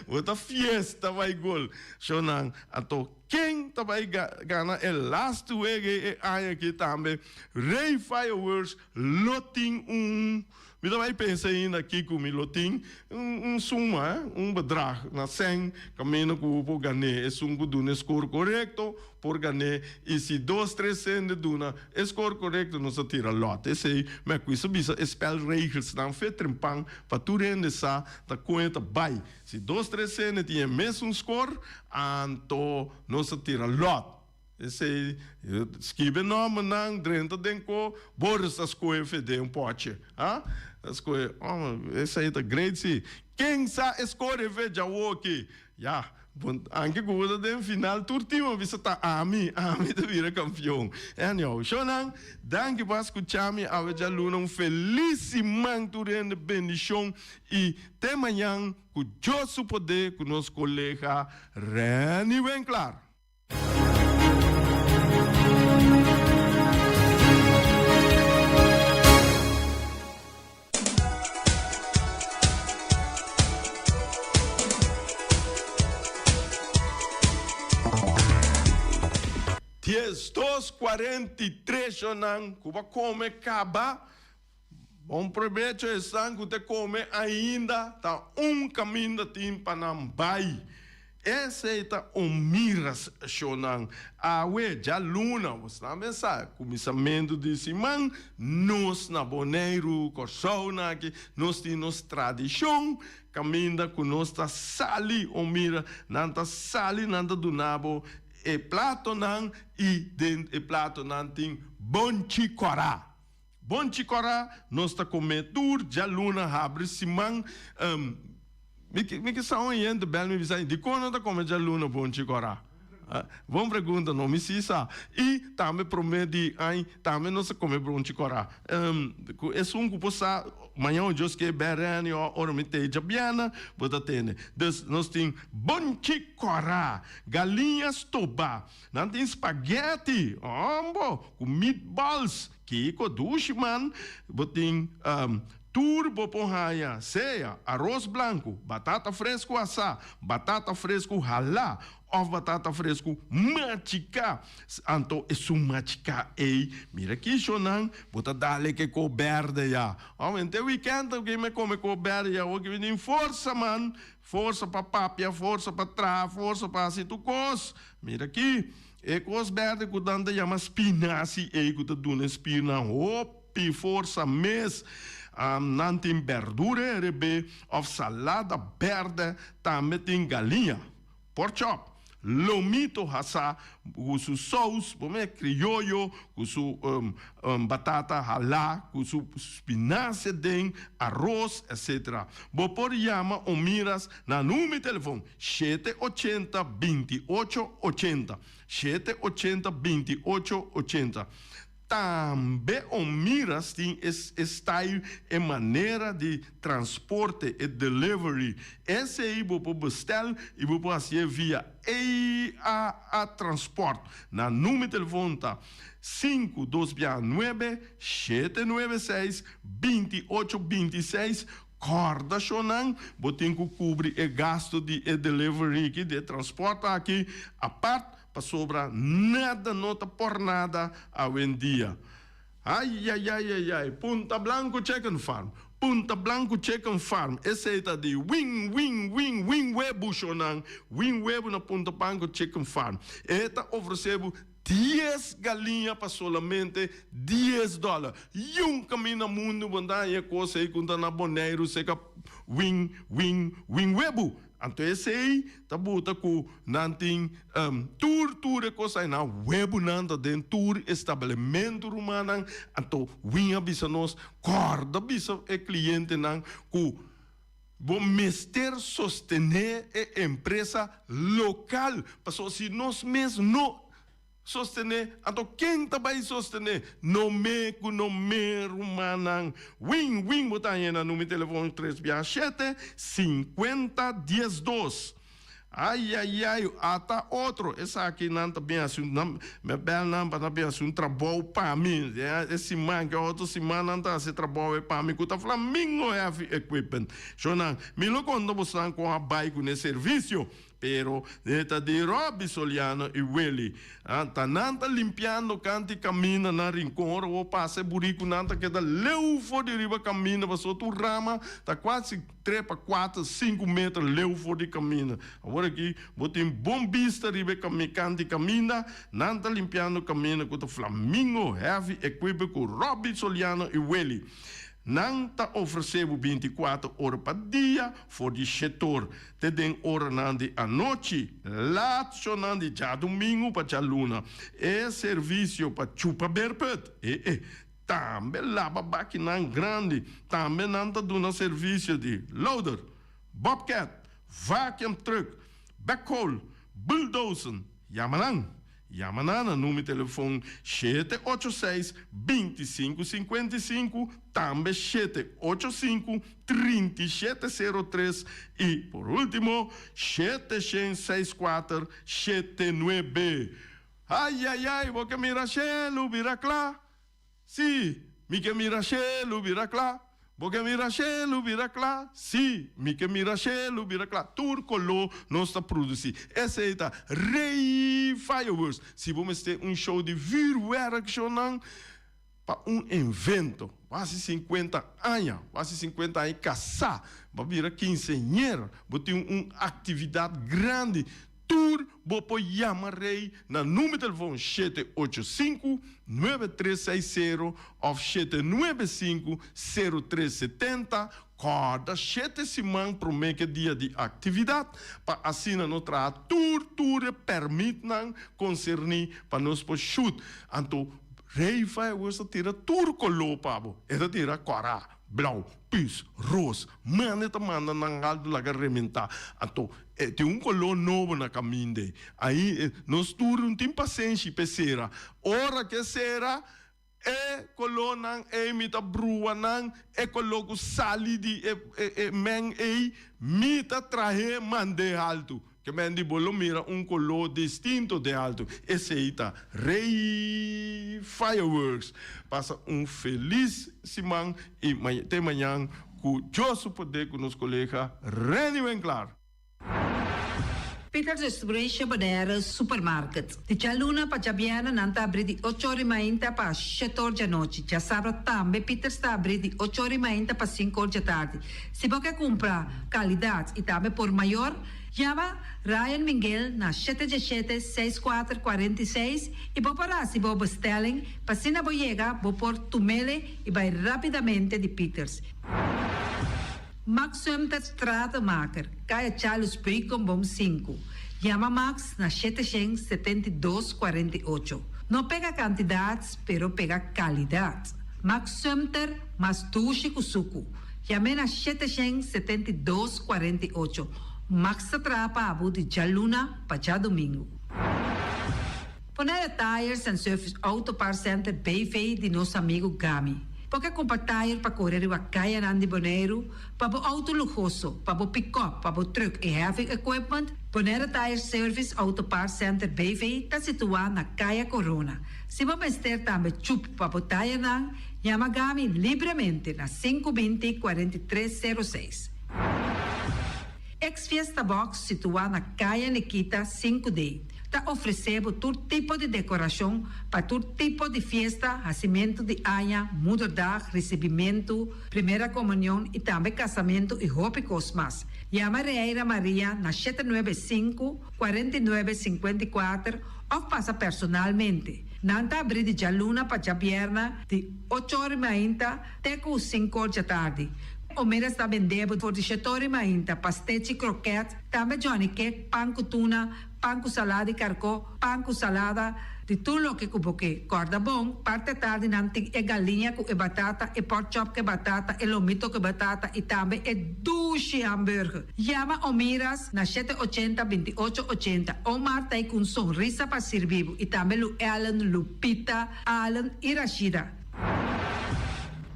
bo ta fiesta bai gol. Shownan, anto ken ta bai gana e laatste wega e aña aki tambe? Rey Fireworks lo tin un, mi ta bai pensa ainda kiko mi lo tin, un suma, un bedrag na sèn kaminda ku bo por gan'é. Esun ku duna e score korekto por gan'é i si dos tres hende duna e score korekto nos ta tira lòt. Esei mi a kuisa bisa e spelregelsnan fe trempan pa tur hende sa ta kon e ta bai. Si dos tres hende tin e mesun score anto nos ta tira lòt. Esei skibi e nòmbernan drenta den ko Boris ta skohe fe den un pòche. Ha? Ta skohe, oh, esei ta great si. Ken sa e score fe djawoki? Ya. Bon, anke ku bo ta den final tur team a bisa ta ami, ami ta bira kampion. Anyhow, shownan, danki pa skucha mi awe djaluna. Un felis siman tur hende, bendishon i te mañan ku Dios su poder ku nos kolega Renny Winklaar. 2:43 shonnan ku bo a kome kaba. Bon probecho esnan ku ta kome ainda ta un kaminda tin pa nan bai. Esei ta un miras shonnan. Awe djaluna bosnan ben sa kuminsamentu di siman nos na Boneiru, Kòrsou na aki nos tin nos tradishon kaminda ku nos ta sali un mira nan ta sali nan ta duna bo e platonan i den e platonan tin bonchi kòrá. Bonchi kòrá nos ta kome tur djaluna habri siman. Mi mi ke sa un yente bèl mi bisa dikon no ta kome djaluna bonchi kòrá? Bon pregunta no mi si sa. I tambe promé di añ tambe nos ta kome bonchi kòrá. Ku esun ku por sa mañan o Dios ke bèl rèni o ora mi tei djabièrnè bo ta tende. Dus nos tin bonchi kòrá, galiña stobá. Nan tin spaghetti, hombo, ku meatballs, kiko dushi man, bo tin tur bo por haña, sea aros blanku, batata fresku asá, batata fresku halá òf batata fresku machiká. Anto esun machiká ei, mira kisho nan, bo ta dale ke ko bèrdè ya. Hòmber, henter wikènt ke mi kome ko bèrdè ya, awor ke mi tin forsa man. Forsa pa papia, forsa pa traha, forsa pa hasi tur kos. Mira aki, e kos berde ku nan ta yama spinasi ei ku ta duna e spirnan hopi forsa mes. Nan tin berdura herebé òf salada berde, tambe tin galiña, pork chop. Lomito hasá ku su sous, bo mira krioyo ku su batata halá, ku su spinazie den, aros, etc. Bo por yama o miras na number di telefon shete ochenta binti ocho ochenta, shete ochenta binti ocho ochenta. Tambe Omiras tin e style, e manera di transporte, e delivery. Esei bo por bestel y bo por hacié via EAA Transport. Nan numero di telefon ta sinku dos bia nuebe, shete nuebe seis, binti ocho binti seis. Corda shonan, bo tin cu cubri e gasto di e delivery aki, di e transport aki, apart. Pasobra nada no ta por nada awendia. Ayayayayay Punta Blanco Chicken Farm, Punta Blanco Chicken Farm, esey ta di win win win win webu shonan, win webu na Punta Blanco Chicken Farm. E ta ofrece bo dies galiña pa solamente dies dollar. Yun caminda mundo bo ta haña e cos ey cu ta na Boneiru seca win win win webu. Anto esei ta buta ku nan tin tur tur e kos ai nan webunan ta den tur establementu rumannan. Anto win a bisa nos kòrda bisa e klientenan ku bo mester sostené e empresa lokal pasobra si nos mes no Sostené, anto ken ta bai sostené? No me ku no me, rumannan. Win, win, bo ta haña na numero telefon tres bia shete, sinkuenta, diesdos. Ai, ai, ai, ata otro. Esaki nan ta bin hasi un, nan, mi a bèl nan pa nan bin hasi un trabou pa mi. E siman, ke otro siman nan ta hasi trabou ei pa mi ku ta Flamingo Heavy Equipment. Shownan, mi lo konta bosnan kon a bai ku ne servisio. Pero e ta di Robby Soliano y Willy. Ta nan ta limpiando kanti caminda na Rincon. Ora bo pasa e buricunan ta keda leu for di riba caminda pasobra tur rama ta cuasi tres pa cuatro, cinco meter leu for di caminda. Awor aki bo tin bon bista riba e kanti caminda. Nan ta limpiando caminda cu ta Flamingo Heavy Equipment cu Robby Soliano y Willy. Nan ta ofrece bo binticuatro ora pa dia for di shetor te den oranan di anochi, latsonan di djadumingu pa djaluna. E servisio pa chupa berput, e e, tambe laba bakinan grandi. Tambe nan ta duna servisio di loader, bobcat, vacuum truck, backhoe, bulldozen. Yama nan! Yama nan na numero telefon shete ocho seis, bintisinku sinkuenta i sinku, tambe shete ocho sinku, trinta i shete sero tres i por ultimo shete shen seis kuater, shete nuebe. Ayayay bo ke mira shelu bira kla? Si, mi ke mira shelu bira kla. Bo ke mira shelu bira kla? Sí, mi ke mira shelu bira kla. Tur koló nos ta produsí. Esei ta Rey Fireworks. Si bo mester un show di vuurwerk shownan pa un evento, bo hasi sinkuenta aña, bo hasi sinkuenta aña kasá, bo a bira kinseñera, bo tin un aktividat grandi, Tur bo por yama Rey na number telefon 785 9360 of 795 0370. Kòrda shete siman promé ku e dia di aktividat pa asina no traha tur tur e pèrmitnan konserní pa nos por shut. Anto Rey Fireworks ta tira tur koló pa bo. E ta tira kòrá, blou, pus, ros, manda e ta manda nan altu laga rementá. Anto e tin un koló nobo na kaminda ei. Ai nos tur no tin pasenshi p'e sera. Ora k'e sera, e kolónan ei mi ta brua nan, e koló ku sali di e e men ei, mi ta trah'é mand'é altu. Ke men di bo lo mira un koló distinto den altu. Esei ta Rey Fireworks. Pasa un felis siman i te mañan ku Dios su poder ku nos kolega Renny Winklaar. Peters Distribution Bonaire Supermarket. Di djaluna pa djabièrnè nan ta abrí di ocho or di mainta pa shete or djanochi. Djasabra tambe Peters ta abrí di ocho or di mainta pa sinku or djatardi. Si bo ke kumpra kalidat i tambe por mayor, yama Ryan Minguel na shete diesshete, seis kuater, 46 i bo por hasi bo bestelling pa asina bo yega bo por tumele i bai rapidamente di Peters. Max Sumter Stratenmaker, Kaya Charles Beukenboom sinku. Yama Max na 772 48. No pega kantidat pero pega kalidat. Max Sumter mas dushi ku suku. Yam'é na 772 48. Max ta traha pa bo di djaluna pa djadumingu. Bonaire Tires and Service Auto Parts Center BV di nos amigu Gami. Bo ke kumpra tire pa kore riba kayanan di Boneiru, pa bo outo luhoso, pa bo pikòp, pa bo trùk i heavy equipment? Bonaire Tire Service Auto Parts Center BV ta situá na Kaya Corona. Si bo mester tambe chup pa bo tayernan, yama Gami libremente na 520 43 06. Ex Fiesta Box situá na Kaya Nikita 5D ta ofresé bo tur tipo di dekorashon pa tur tipo di fiesta, hasimentu di aña, moederdag, risibimentu, primera komunion i tambe kasamentu i hopi kos mas. Yama Reira Maria na 795 49 54 òf pasa personalmente. Nan ta abrí di djaluna pa djabièrnè di ocho or i mainta te ku sinku or djatardi. Omeras ta bendé bo for di shete or i mainta, pastechi, krokèt, tambe johnny cake, pan ku tuna, pan ku salada di karkó, pan ku salada, di tur loke ku bo ke. Kòrda bon, parti atardi nan tin e galiña ku e batata, e pork chop ku e batata, e lomito ku e batata i tambe e dushi hamburger. Yama Omiras na shete ochenta, 28 ochenta. Omar ta ei ku un sonrisa pa sirbi bo i tambe Lu Ellen, Lupita, Allen i Rashida.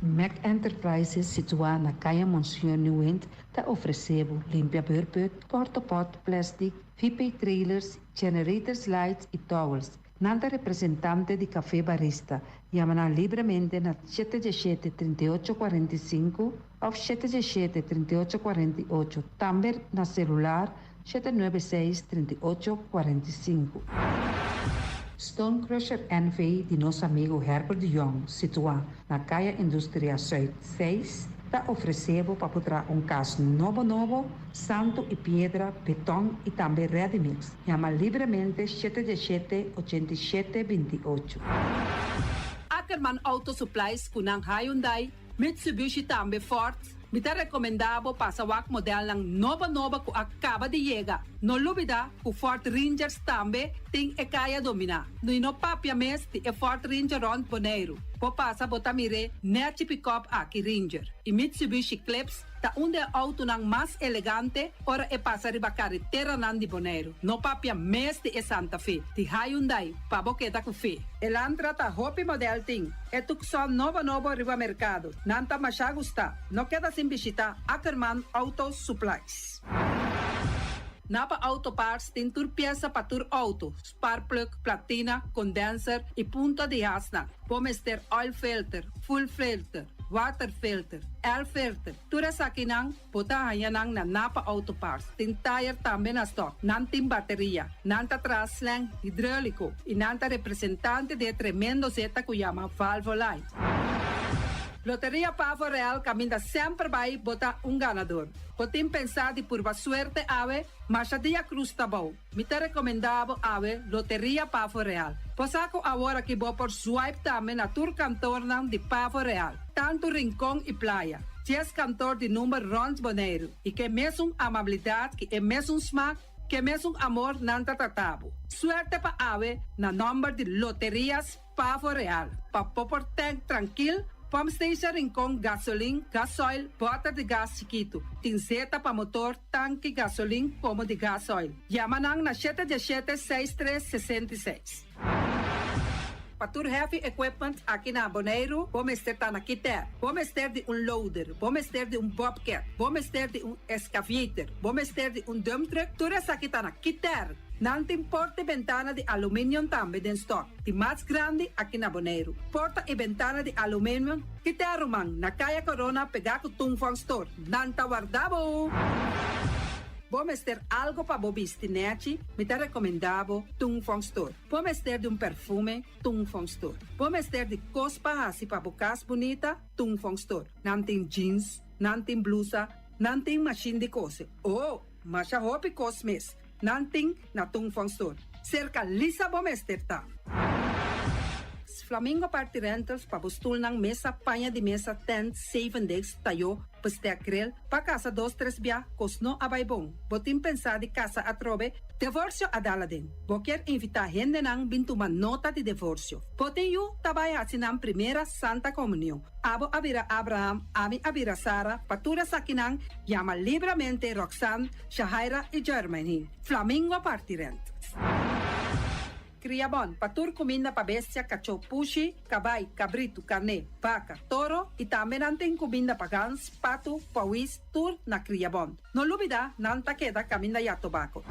Mac Enterprises situá na Kaya Monseñor Nieuwind ta ofresé bo limpia beurput, portopot, plastic, VP trailers, generators lights i towels. Nan ta representante di Café Barista. Yama nan libremente na shete diesshete, 38 45 òf shete diesshete, 38 48, tambe na selular 796 38 45. Stone Crusher NV di nos amigo Herbert de Jong, situá na Kaya Industria Zuid 6, ta ofresé bo pa por traha un kas nobo nobo, santu i piedra, beton i tambe ready mix. Yama libremente shete diesshete, 87 28. Ackerman Auto Supplies ku nan Hyundai, Mitsubishi tambe Ford. Mi ta rekomendá bo pasa wak modelnan nobo nobo ku a kaba di yega. No lubidá ku Ford Rangers tambe tin e kaya dominá. No i no papia mes di e Ford Ranger rònt Boneiru. Bo pasa bo ta mir'é nèchi pikòp aki Ranger i Mitsubishi Eclipse ta un di e outonan mas elegante ora e pasa riba kareteranan di Boneiru. No papia mes di e Santa Fe di Hyundai pa bo keda ku fe. Elantra ta hopi modèl tin. E Tucson nobo nobo riba merkado. Nan ta masha gustá. No keda sin bishitá Ackerman Auto Supplies. Napa Auto Parts tin tur piesa pa tur auto, sparkplug, platina, condenser y punta di hasnan. Bo mester oil filter, fuel filter, water filter, air filter, tur esakinan bo ta haña nan na Napa Auto Parts. Tin tayer tambe na stock. Nan tin bateria. Nan ta traha slang hidreulico y nan ta representante di e tremendo zeta cu yama Valvoline. Loteria Pavo Real caminda semper bay bo ta un ganador. Bo tin pensa di purba suerte awe? Masha dia cruz ta bou. Mi ta recomenda bo awe Loteria Pavo Real. Bo sa cu awor aki bo por swipe tambe na tur kantornan di Pavo Real, tantu Rincon y Playa. Dies kantor di number rond Boneiru y ke mesun amabilidad ki e mesun smaak, ke mesun amor nan ta trata bo. Suerte pa awe na nomber di Loterias Pavo Real. Pa bo por tank trankil, pump station Rincon gasolin, gasoil, bòter di gas chikitu. Tin zeta pa motor, tanki gasolin komo di gasoil. Yama nan na shete diesshete seis tres 66. Pa tur heavy equipment aki na Boneiru bo mester ta na Kiter. Bo mester di un loader, bo mester di un bobcat, bo mester di un excavator, bo mester di un dump truck, tur esaki ta na Kiter. Nan tin porta i bentana di aluminium tambe den stock, di mas grandi aki na Boneiru. Porta i bentana di aluminium Kiter ruman, na Kaya Corona pegá ku Tung Fong Store. Nan ta warda bo! Bo mester algo pa bo bisti nechi? Mi ta rekomendá bo Tung Fong Store. Bo mester di un perfume? Tung Fong Store. Bo mester di kos pa hasi pa bo kas bunita? Tung Fong Store. Nan tin jeans, nan tin blusa, nan tin mashin di kose. Oh! Masha hopi kos mes. Nan tin na Tung Fong Store. Serka Lisa bo mester ta. Flamingo Party Rentals pa bo stulnan, mesa, paña di mesa, tent, zeven desk, tayó, bestek, grill, pa kasa dos tres bia, kos no a bai bon. Bo tin pensá di kasa atrobe? Devorsio a dal aden. Bo kier invitá hendenan bin tuma nota di devorsio. Bo tin yu ta bai hasi nan primera Santa Komunion. Abo a bira Abraham, ami a bira Sara, pa tur esakinan yama libramente Roxanne, Shahaira i Jermaine. Flamingo parti rent. Kria bon pa tur kuminda pa bestia, kachó, pushi, kabai, kabritu, karné, baka, toro i tambe nan tin kuminda pa gans, patu, pawis, tur na Kria Bon. No lubida nan ta keda kaminda ya tobako.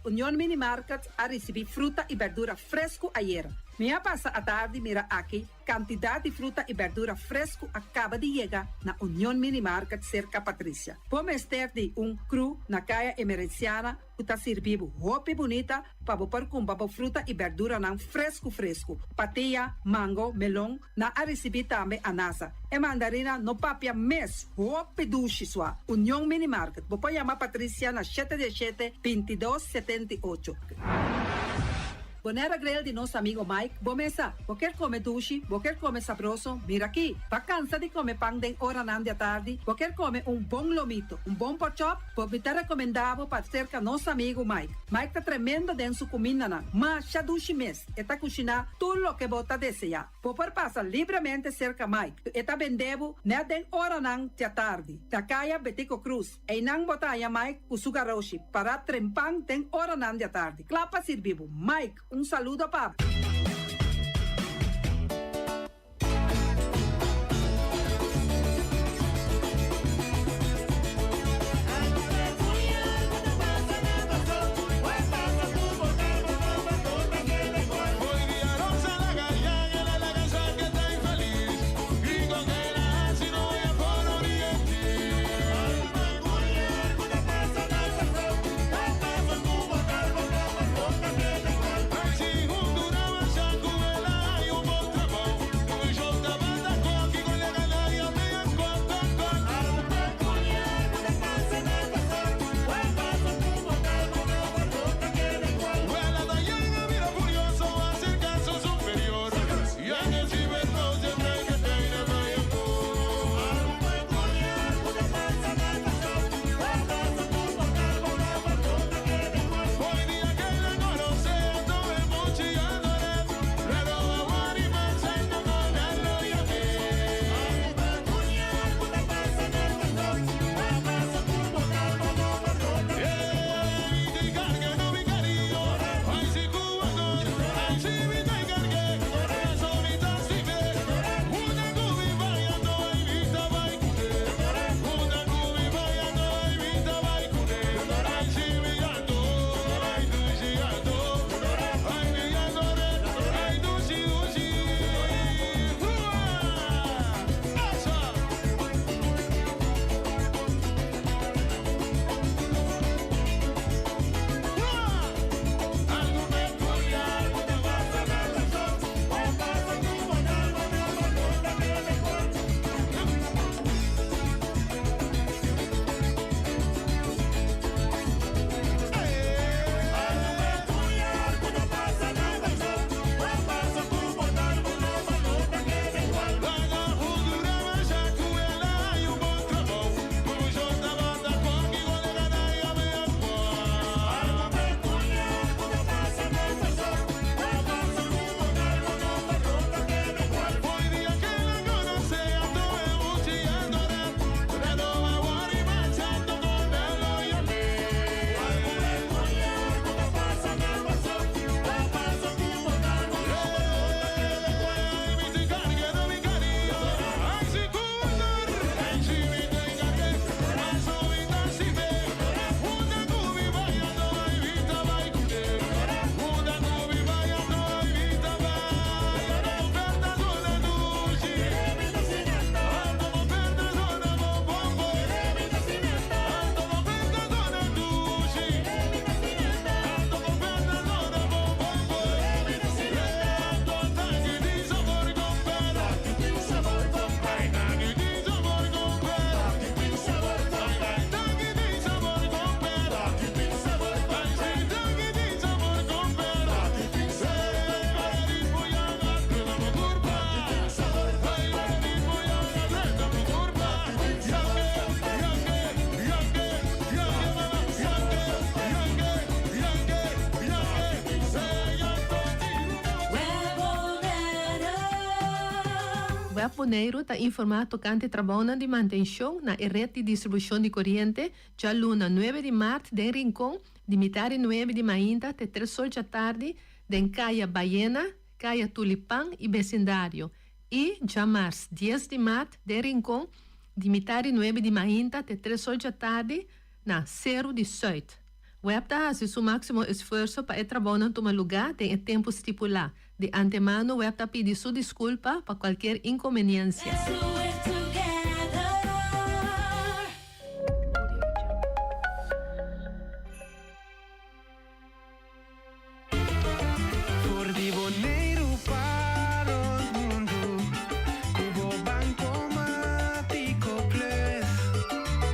Union Mini Market a risibí fruta i berdura fresku ayera. Mi a pasa atardi mira aki Kantidat di fruta i bèrdura fresku a kaba di yega na Union Mini Market serka Patricia. Bo mester di un kru na Kaya Emerenciana ku ta sirbi bo hopi bunita pa bo por kumpra bo fruta i bèrduranan fresku fresku. Patia, mango, melon, nan a risibí tambe anasa. E mandarina no papia mes, hopi dushi sua. Union Mini Market, bo por yama Patricia na shete diesshete, 22, 78. Bonera Grill di nos amigo Mike, bo mesa. Bo kier come dushi, bo kier come sabroso, mira aki. Bo a cansa di come pan den oranan di atardi, bo kier come un bon lomito, un bon porkchop, bo mi ta recomenda bo pa cerca nos amigo Mike. Mike ta tremendo den su cumindanan, masha dushi mes, e ta cushina tur loke bo ta desea. Bo por pasa libremente cerca Mike, e ta bende bo net den oranan di atardi, na caya Betico Cruz. Einan bo ta haña Mike ku su garoshi pará trempan den oranan di atardi, kla pa sirbi bo. Mike, un saludo pa bo. Web Boneiru ta informá tokante trabounan di mantenshon na e ret di distribushon di koriente djaluna nuebe di mart den Rincon di mitar di nuebe di mainta te tres or djatardi den Kaya Bayena, Kaya Tulipan i besindario i djamars dies di mart den Rincon di mitar di nuebe di mainta te tres or djatardi na Seru di Sùit. Web ta hasi su máksimo esfuerso pa e trabounan tuma lugá den e tempu stipulá. Di antemano web ta pidi su diskulpa pa kualkier inkonbeniensia. For di Boneiru pa rond mundu ku bo Bankomatiko Plus.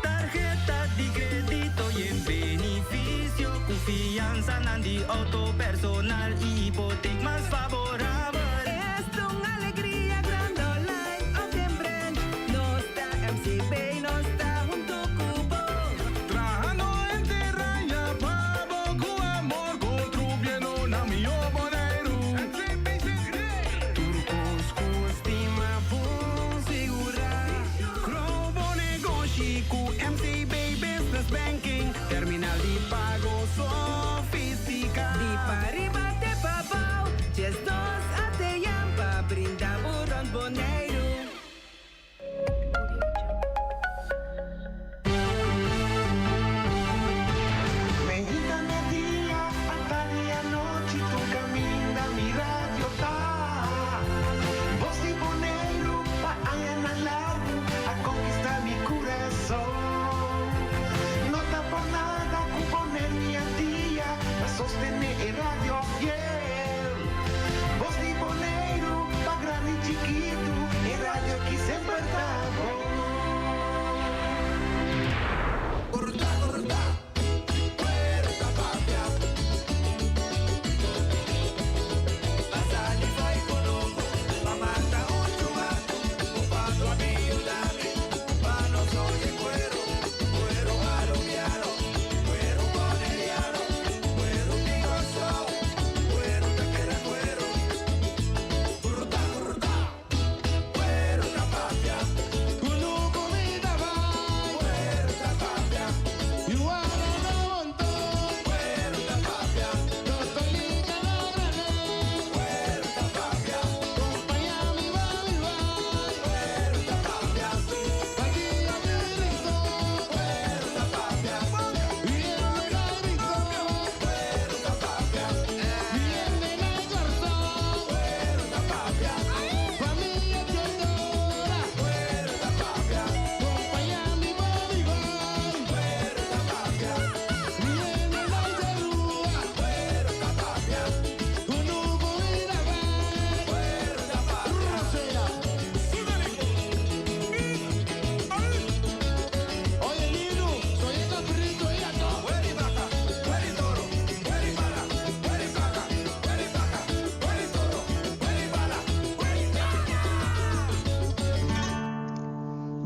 Tarheta di kredito yen benifisio ku fiansanan di outo personal i hipotek mas faborabel. Esta un alegria grande online of den branch. Nos ta MCB, nos ta hunto ku bo. Trahando henter aña pa bo ku amor contribuyendo na mihó Boneiru. Tur kos ku stima bon sigurá. Grow bo negoshi ku MCB Business Banking. Terminal di pago sofisticá. Di pariba te pabou, 12 ATM pa brinda bo rond Boneiru. Mainta media, atardi anochi tur caminda mi radio ta. Bos di Boneiru pa añanan largu a conquista mi curason. No ta por nada cu poner mi al dia pa sostene e radio fiel. Bos di Boneiru pa grandi i chikitu, e radio ki semper ta bon.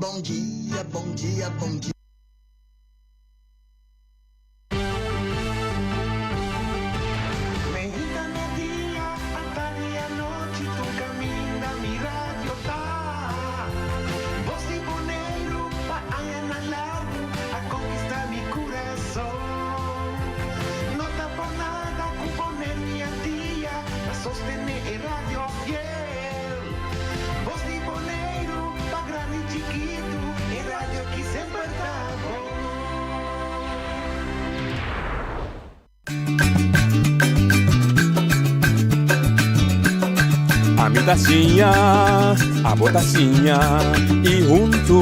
Bon dia, bon dia, bon dia. Mainta media, atardi anochi tur caminda mi radio ta. Bos di Boneiru pa añanan largu a conquista mi curason. No ta por nada cu poner mi al dia pa sostene e radio fiel. Bos di Boneiru pa grandi i chikitu, e radio ki semper ta bon. Ami ta siña, abo ta siña y huntu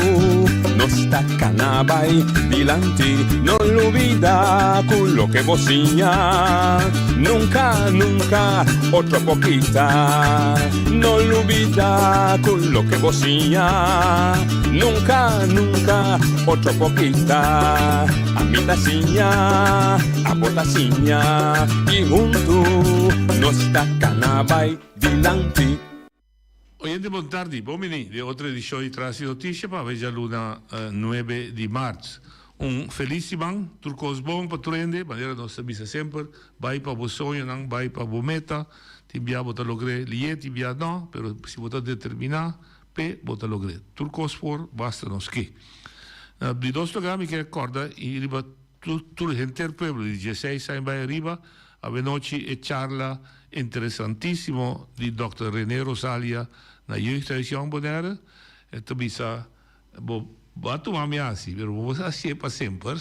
nos ta cana bay dilanti. No lubida cu loke bo siña nunca, nunca otro por kita. No lubida cu loke bo siña nunca, nunca otro por kita. Ami ta siña, abo ta siña y huntu nos ta cana bay dilanti. Oyente bon tardi, bon bini den otro edicion di Tras di Noticia pa awe djaluna nuebe di maart. Un feliz siman, tur cos bon pa tur hende, manera nos ta bisa semper, bay pa bo soñonan, bay pa bo meta, tin bia bo ta logr'e liye, tin bia no, pero si bo ta determina. P'e bo ta logr'é. Tur kos por, basta nos ke. Na di dos lugá mi ke kòrda i riba tur henter pueblo di dieseis aña bai ariba, awenochi e charla interesantísimo di dòkter René Rosalia na Jeugdhuis Jong Bonaire. E ta bisa bo bo a tuma mi hasi, pero bo bo hasié pa semper.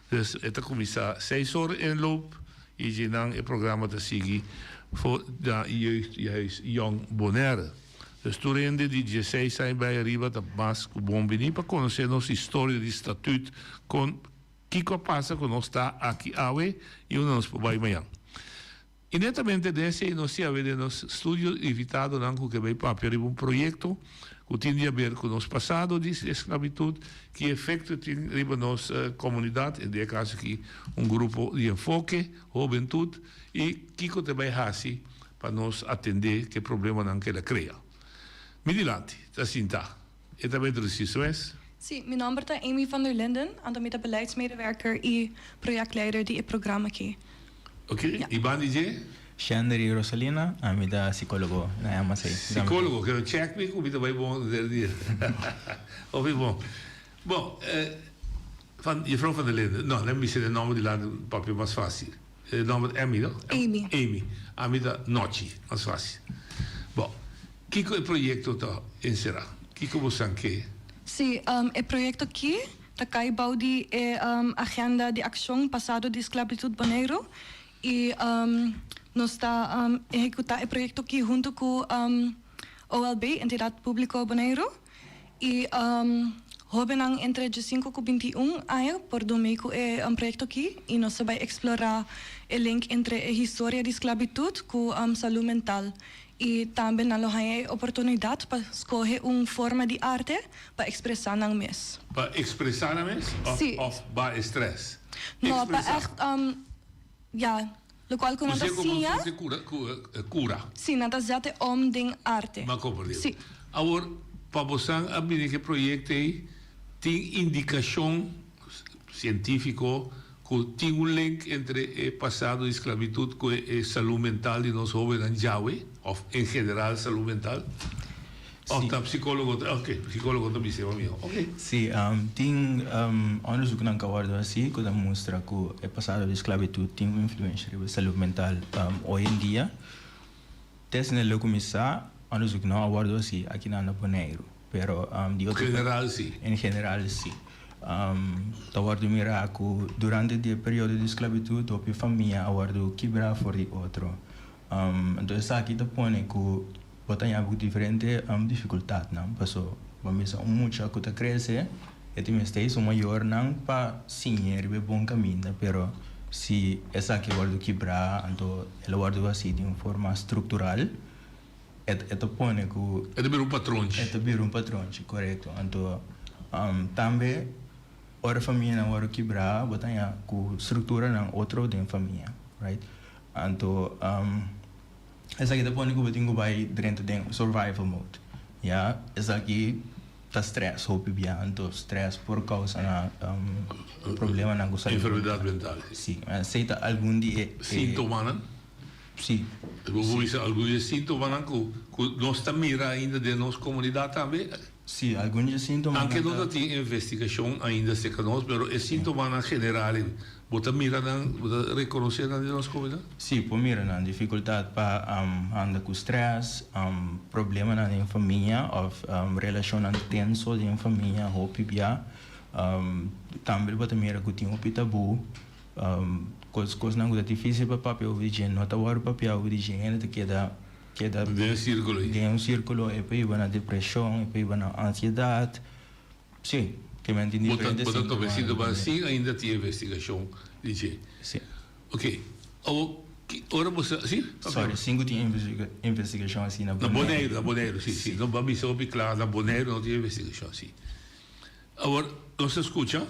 Dus e ta kuminsá seis or inloop i dje nan e programa ta sigui for na Jeugdhuis Jong Bonaire. Dus tur hende di dieseis aña bai ariba ta mas ku bon bini pa konosé nos historia di statut, kon kiko a pasa ku nos ta aki awe i unda nos por bai mañan. I netamente den esei nos tin awe den nos studio invitadonan ku ke bai papia riba un proyekto ku tin di aber ku nos pasado di esklabitut, ki efekto e tin riba nos komunidat, den e kaso aki un grupo di enfoke, hobentut, i kiko ta bai hasi pa nos atendé ku e problemanan ku el a krea. Mi dilanti ta sintá. E ta introducí su mes. Sí, mi nòmber ta Amy van der Linden, anto mi ta beleidsmedewerker i projectleider di e programa aki. Ok, i ban di dje? Shandery Rosalina, ami ta psicólogo na MSA. Psicólogo, kero check mi ku mi ta bai bon der dia. Hopi bon. Bon, van, juffrouw van der Linden, no, lèt mi bisa e nòmber dilanti papia mas fácil. E nòmber Emmy, no? Amy. Amy. Ami ta Nochi, mas fácil. Bon, kiko e proyekto ta enserá? Kiko bosan ke? Sí, e proyekto aki ta kai bou di e Agenda di Akshon Pasado di Sklabitut Boneiru i nos ta ehekutá e proyekto aki huntu ku OLB, Entidat Públiko Boneiru. I hóbennan entre diesinku ku 21 aña por dun mee ku e proyekto akí i nos ta bai eksplorá e link entre e historia di sklabitut ku salú mental. I tambe nan lo haña e oportunidat pa skohe un forma di arte pa ekspresá nan mes. Pa ekspresá nan mes òf ba e strès? No, pa ègt ya. Lokual ku nan ta siña. Kuse ku kura. Si, nan ta zet e om den arte. M'a komprendé. Si. Awor, pa bosan a bini ku e proyekto ei, tin indikashon sientífiko ku tin un link entre e pasado di sklabitut ku e salú mental di nos hóbennan djawe, òf en general salú mental? Òf ta psikólogo ta, oke, psikólogo ta bisa e mihó, oke. Sí, tin onderzoeknan ku a wòrdu hasí ku ta mustra ku e pasado di sklabitut tin un influensha riba e salú mental oy en dia. Te asina lo kuminsá, onderzoek no a wòrdu hasí aki nan na Boneiru, pero di otro. En general sí. En general sí. Ta wòrdu mirá ku durante di e periodo di sklabitut hopi famia a wòrdu kibrá for di otro. Anto esaki ta pone ku bo ta haña bo ku diferente difikultatnan, paso bo mester un mucha ku ta krese e tin mester su mayornan pa siñ'é riba e bon kaminda, pero si esaki wòrdu kibrá anto el a wòrdu hasi di un forma struktural e ta pone ku. E ta bira un patronchi. E ta bira un patronchi, korekto. Anto tambe ora famianan wòrdu kibrá bo ta haña ku strukturanan otro den famia, right? Anto esaki ta pone ku bo tin ku bai drenta den survival mode. Ya, esaki ta stress hopi bia, anto stress por kousa na problemanan ku salud. Enfermedad mental. Si, esei ta algun di e. Sintomanan? Si. Bo por bisa algun di e sintomanan ku nos ta mira ainda den nos komunidat tambe? Si, algun di e sintomanan ta. Anke no ta tin investigashon ainda serka nos, pero e sintomanan general ei, bo ta mira nan, bo ta rekonosé nan den nos komunidat? Si, por mira nan. Difikultat pa handa ku strès, problemanan den famia òf relashonnan tenso den famia hopi bia. Tambe bo ta mira ku tin hopi tabú, kos kosnan ku ta difísil pa papia over di dje no ta wòrdu papia over di dje, hende ta keda. Keda Den e sírkulo ei. Den un sírkulo e por hiba na depreshon, e por hiba na ansiedat. Sí, ke men tin Bo ta diferente bo ta topa e síntomanan síntoma tambe. sin ainda tin investigashon di dje. Sí. Oké, awor ki ora bo sa, sí? Papia. Sorry, sin ku tin investigashon asina na na Boneiru. Boneiru. Na Boneiru, sí, sí. No, bo a bisa hopi kla, na Boneiru no tin investigashon así. Awor, nos a skucha.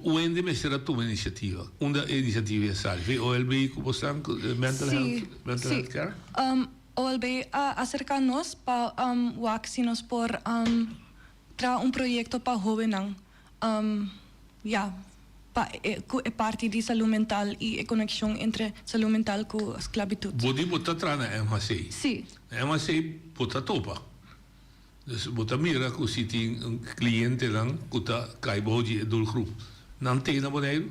Wende mester a tuma inisiativa. Unda e inisiativa ya sali? Via OLB ku bo stan ku mental health, mental health care? Si, OLB a aserka nos pa wak si nos por traha un proyekto pa hobennan, ya, pa ku e parti di salú mental i e konekshon entre salú mental ku sklabitut. Bo di bo ta traha na MHC? Si. Na MHC bo ta topa? Dus bo ta mira ku si tin un klientenan ku ta kai bou di e doelgroep, nan tei na Boneiru?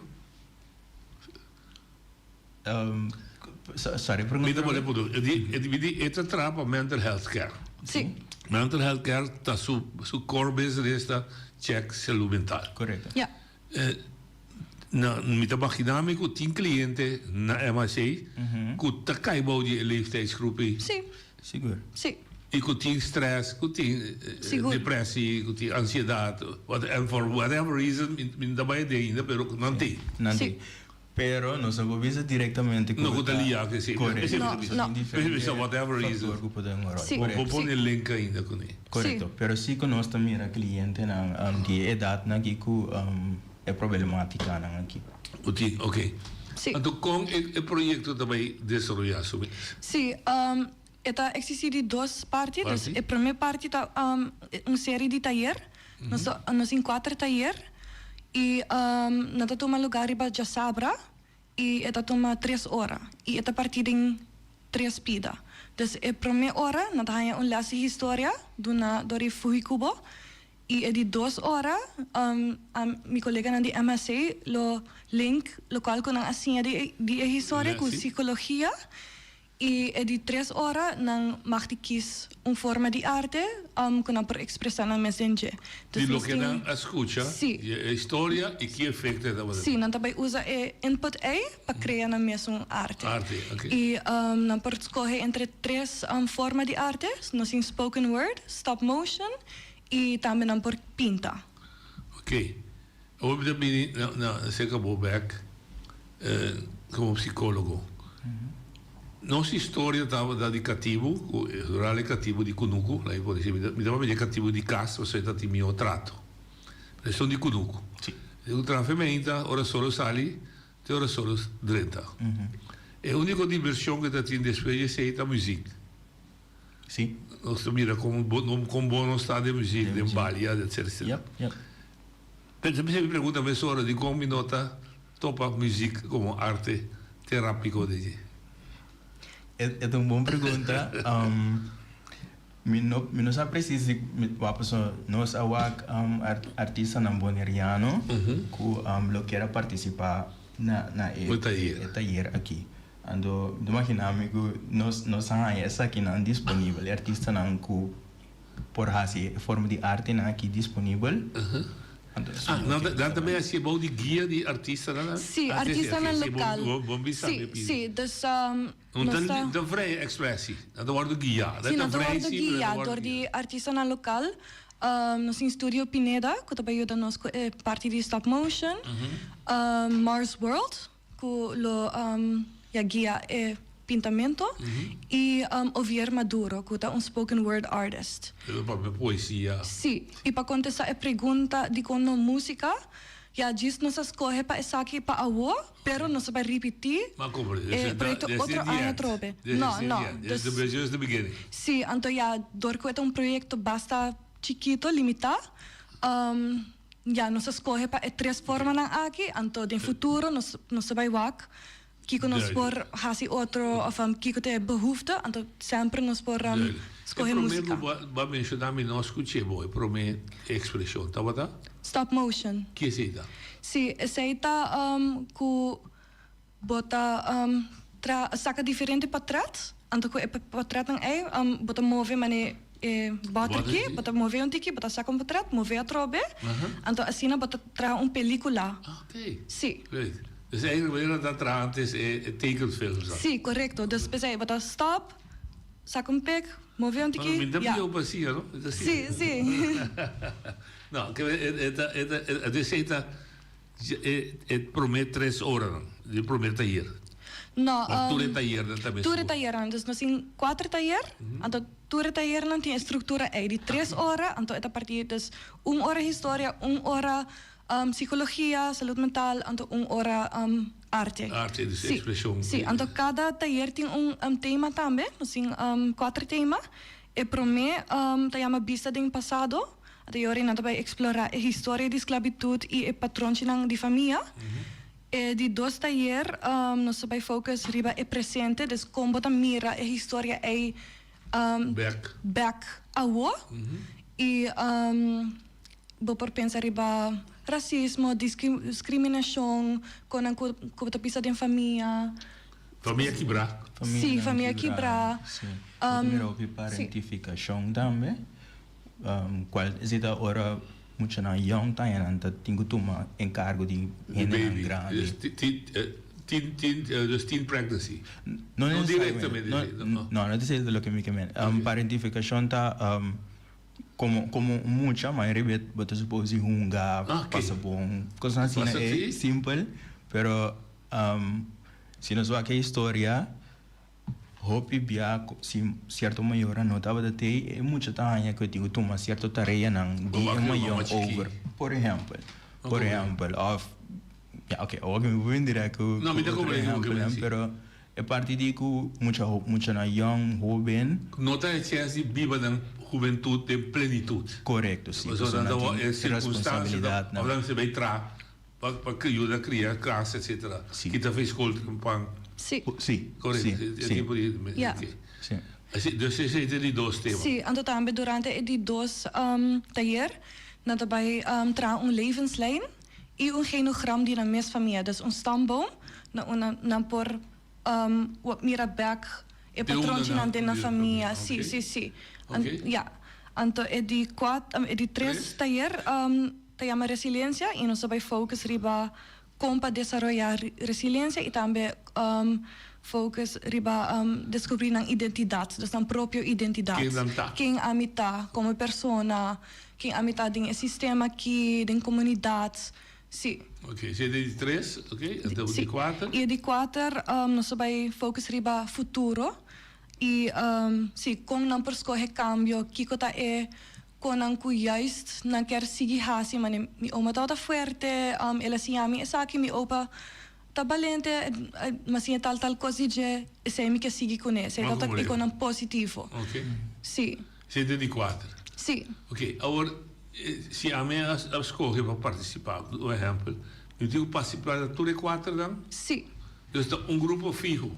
Sorry, pregunta. Mi ta pone punto. E di, e di, e ta traha pa mental health care. Si. Mental health care ta su, su core business ta check salud mental. Correcto. Ja. Na, mi ta magina mi ku tin kliente na MHC ku ta kai bou di e leeftijdsgroep ei. Si. Sigur. Si. I ku tin stress, ku tin Sigur. depressie, ku tin ansiedat, what, and for whatever reason, mi, mi no ta bai aden ainda, pero nan tin. Nan Si. tin. Pero nos no por bisa directamente cu. No cu ta lia cu esey. Correcto. Esey No, mi ta no. bisa. Esey mi bisa whatever reason. Factor cu por ta un rol. Si. Bo Correcto. pone link ainda cu ne. Correcto. Si. Pero si cu nos ta mira clientenan di e edadnan aki cu e problematicanan aki. Cu tin, ok. Si. Anto con e proyecto ta bay desaroya su mes? Si, e ta existi di dos parti. Dus Parti. e prome parti ta un serie di tayer. Nos ta nos tin kuater tayer i nan ta tuma lugá riba djasabra i e ta tuma tres ora i e ta partí den tres pida. Dus e promé ora nan ta haña un lès di historia duna dor di Fuhikubo i e di dos ora mi koleganan di MSC lo link lokual ku nan a siña di e historia ku sikologia I e di tres ora nan mag di kis un forma di arte ku nan por ekspresá nan mes den dje. Di loke nan a skucha di e historia i ki efekto e tabata tin. Sí, nan ta bai usa e input ei pa krea nan mes un arte. Arte, oké. I nan por skohe entre tres forma di arte, nos tin spoken word, stop motion i tambe nan por pinta. Oké. Awor mi ta bini na acerca bo bek como psicologo. Nos historia tabata di catibu, cu rural e catibu di cunucu, laga mi por deci, mi ta papia di e catibu di cas pasobra e ta tin miho trato. Pero esun di cunucu. E cu traha femeinta, ora solo sali, te ora solo drenta. E unico diversion cu e ta tin despues di esey ta muziek. Si. Nos ta mira con con bon nos ta den muziek, den balia, etcetera, etcetera. Pero mi pregunta mesora dikon mi no ta topa muziek komo arte terapiko den dje? E ta un bon pregunta. Mi no mi no sa presis di wak pasobra nos a wak artistanan boneriano ku lo kier a partisipá na na e tayer aki. Anto mi ta magina mi ku nos nos a haña esakinan disponibel, e artistanan ku Por hasi e forma di artenan aki disponibel. Anto Ah, nan ta nan ta bay hasi bou di guia di artistanan? Sí, artistanan lokal. Bo bo bisa Sí, mi pidi. sí, dus Un nos ta ta. ta vrij expressie. Nan ta wordo guia. Sí, nan ta vrij wordo sí, pero nan guia ta wordo dor di artistanan lokal. Nos tin Studio Pineda ku ta bay yuda nos ku e parti di stop motion. Mars World. Ku lo ya guia e pintamento i Ovier Maduro ku ta un spoken word artist. E lo papia poesia. Sí, i pa kontestá e pregunta dikon no músika, ya djis nos a skohe pa esaki pa awo, pero nos ta bai ripití e proyekto otro aña atrobe. No, no. This is the beginning. Sí, anto ya dor ku e ta un proyekto basta chikito, limitá, Ya, nos a skohe pa e tres formanan aki, anto den futuro nos nos ta bai wak kiko nos por hasi otro of kiko ta e behoefte, anto semper nos por skohe musika. E prome ku bo a menshoná mi no a skuch'é bo, e prome ekspreshon tabata? Stop motion. Ki esei ta? Si, esei ta ku Bo ta tra saka diferente patret, anto ku e patretnan ei bo ta move mane e bòter aki, bo ta move un tiki, bo ta saka un patret, move atrobe, anto asina bo ta traha un pelikula. Oké. Sí. Great. Dus eigenlijk manera nan ta traha antes e tekenfilms dan. Sí, korekto. Dus p'esei bo ta stòp, saka un pik, move un tiki, Mi ta ya. bieu pa siña, no? Mi ta siña. Sí, sí. No, ke e ta e ta e ta ta. E prome tres oranan di e prome tayer? No. Of tur e tayernan ta mes? Tur e tayernan. Dus nos tin kuater tayer, anto tur e tayernan tin e struktura ei di tres ora, anto e ta parti dus un ora historia, un ora psikologia, salud mental, anto un ora arte. Arte, dus ekspreshon. Si, anto kada tayer tin un tema tambe, nos tin kuater tema. E prome ta yama Bista den Pasado. Ata yori nan ta bai eksplorá e historia di sklabitut i e patronchinan di famia. E di dos tayer nos ta bai focus riba e presente, dus kon bo ta mira e historia ei Bek. bek awo. I bo por pensa riba rasismo, diskriminashon, konan ku ku bo ta pisa den famia. Famia kibrá. Sí, famia kibrá. Sí. Bo ta mira hopi parentifikashon tambe, kual esei ta ora muchanan yòn ta haña nan ta tin ku tuma enkargo di hendenan grandi. Teen, teen, dus teen pregnancy. No No directamente, no, sí, no. No, no ta esei loke mi ke men. Parentifikashon ta komo komo un mucha, ma riba e bo ta supos di hunga, pasa bon, kosnan asina e simpel, pero si nos wak e historia hopi bia si sierto mayornan no tabata tei e mucha ta haña ku e tin ku tuma sierto tareanan di e mayor over, por ehèmpel, por ehèmpel òf Ya ok, awor mi por bin direct ku No, mi ta otro comprende ku ehempelnan, sí. pero e parti di ku mucha ho muchanan yòn, hoben. No ta e chens di biba nan hubentut den plenitut. Korekto, sí. Pasobra nan Pasobra ta nan wou tin e sirkunstansia ta responsabilidatnan. òf nan mester bai traha pa pa yuda kria kas etsetera. Sí. Kita fe skol trempan. Sí. Sí, Korekto, sí, e sí. tipo di Ya. ok. Sí. Así, dus esei ta e di dos tema. Sí, anto tambe durante e di dos tayer nan ta bai traha un levenslijn. I un genogram di nan mes famia, dus un stamboom, na unda nan por mira bek e patronchinan den nan famia. Sí, sí, sí. Ya. Anto e di kuat, e di tres tayer ta yama resiliencia i nos ta bai focus riba kon pa desaroyá resiliencia i tambe focus riba deskubrí nan identidat, dus nan propio identidat. Ken nan ta. Ken ami ta komo persona. Ken ami ta den e sistema aki, den komunidat, si. Ok, si e di tres, ok, anto di kuater. I e di kuater nos ta bai focus riba futuro i si, kon nan por skohe kambio, kiko ta e konan ku juist nan kier sigui hasi, mane mi oma tabata fuerte, el a siña mi esaki, mi opa ta balente, mi a siña tal tal kos di dje, esei mi ke sigui kuné, esei tabata e konan positivo, si. Si e di kuater. Si. Ok, awor si ami a skohe pa partisipá, un ehèmpel, mi tin ku partisipá na tur e kuaternan? Si. Dus ta un grupo fiho?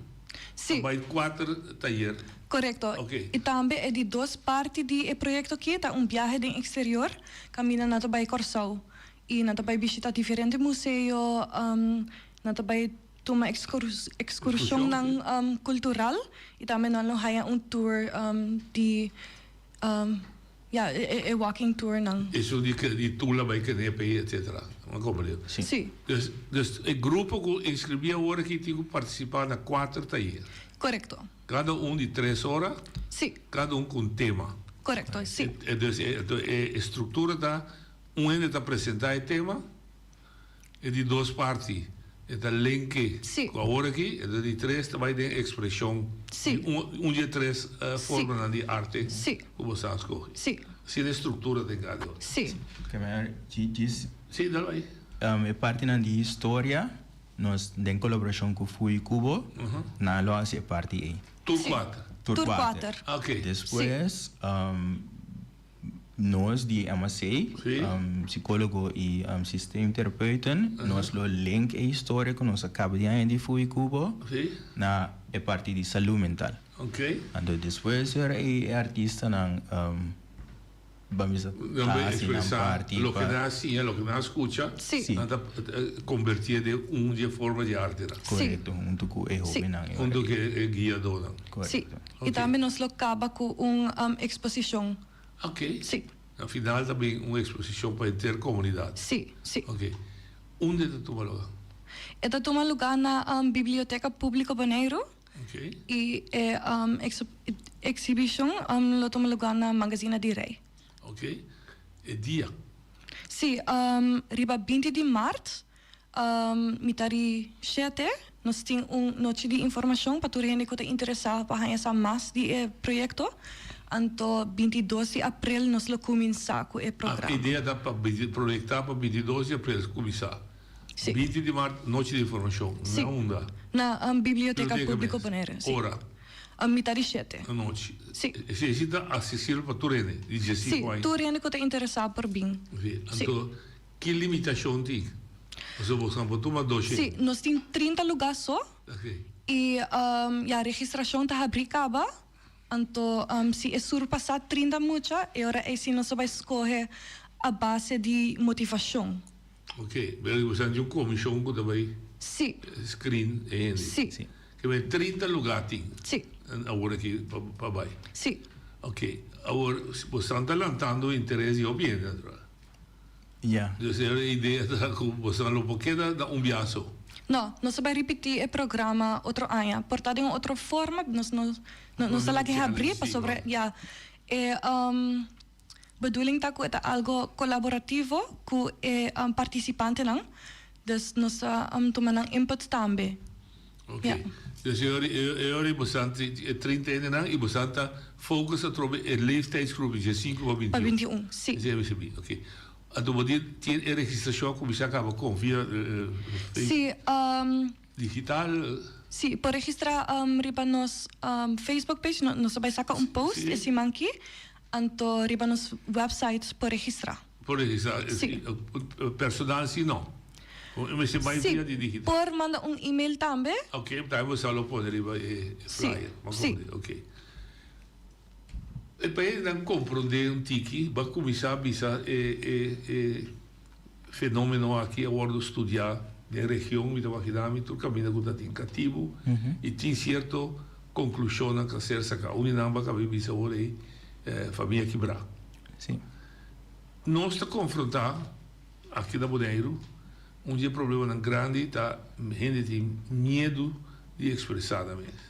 Si. Ta bai kuater tayer? Korekto. Ok. I tambe e di dos parti di e proyekto aki ta un biahe den eksterior, kaminda nan ta bai Kòrsou i nan ta bai bishitá diferente museo, nan ta bai Tuma excursionnan cultural y tambe nan lo haya un tour di ya e walking tournan. Eso di di Tula bai Kenepe y etcetera. Mi a comprende. Si. Dus dus e grupo cu inscribi awor aki tin cu participa na cuater tayer. Corecto. Cada un di tres ora. Si. Cada un cu un tema. Corecto, si. Dus e structura ta un hende ta presenta e tema. E di dos parti e ta lenke ku awor aki, e di tres ta bai den ekspreshon di un di e tres formanan di arte ku bo sa skohe. Asina e struktura den kada otro. Sí, dal bai. E partinan di historia nos den kolaborashon ku Fuikubo nan lo hasi e parti ei. Tur kuater? Tur kuater. Despues. Nos di MAC, psicologo y systeemtherapeuten, nos lo link e historia cu nos a caba di haña di Fuikubo na e parti di salud mental. Anto despues ora e artistanan ban bisa ta haci nan parti pa. Loke nan a siña, loke nan a scucha, nan ta convertié den un di e forma di artenan. Corecto, hunto cu e hobennan. Hunto cu e guiadonan. Corecto. I tambe nos lo kaba ku un eksposishon. Ok. Sí. Na final ta bin un eksposishon pa henter komunidat. Sí, sí. Ok. Unda e ta tuma lugá? E ta tuma lugá na Biblioteka Públiko Boneiru. Ok. I e eksibishon lo tuma lugá na Magazina di Rei. Ok. E dia? Sí, riba 20 di mart. Mitari shete, nos tin un nochi di informashon pa tur hende ku ta interesá pa haña sa mas di e proyekto. Anto 22 di aprel nos lo kuminsá ku e programa. E idea ta pa proyektá pa 22 di aprel kuminsá. Sí. 20 di mart nochi di informashon. Sí. Na unda? Na Biblioteka Públiko Bonaire. Sí. Ora? Mitari shete. Anochi. Sí. Esei ta aksesibel pa tur hende di diesinku aña? Sí, tur hende ku ta interesá por bin. Sí. Anto Ki limitashon tin? Pasobra boso por tuma doshe. Sí, nos tin 30 lugá so. Oké. I ya registrashon ta habrí kaba. Anto si e surpasá 30 mucha, e ora ei si nos ta bai skohe a base di motivashon. Ok, pero bo sa di un komishon ku ta bai Sí. screen e hende. Sí. Sí. Ke men 30 lugá tin. Sí. Awor aki pa bai. Sí. Ok, awor bo san ta lantando interes di hopi hende natural. Ya. Dus e idea ta ku boso lo por keda na un biaha so. No, nos ta bai ripití e programa otro aña. Por ta den un otro forma, nos no nos ta laga e habrí pasobra ya e bedoeling ta ku e ta algo kolaborativo ku e partisipantenan. Dus nos ta tuma nan input tambe. Ok. Dus e ora e ora boso e 30 hendenan i boso ta focus atrobe e leeftijdsgroep di diesinco pa 21. Pa 21, si. Esei ok. Anto bo di tin e registracion a cuminsa caba con via Si, digital? Si, por registra riba nos Facebook page, nos ta bay saca un post e siman aki, anto riba nos website por registra. Por registra, Si. Personal si no? E mester bay via di digital? Si, por manda un email tambe. Ok, tambe bo sa lo pone riba e flyer. Si. Ok. E pa hendenan comprende un tiki, bo a cuminsa bisa e e e fenomeno aki a wordo studia den region, mi ta magina mi tur caminda cu ta tin catibu y tin cierto conclusionnan cu a ser saca. Un di nan bo a caba di bisa awor ey, famia kibra. Si. Nos ta confronta aki na Boneiru un di e problemanan grandi ta hende tin miedu di expresa nan mes.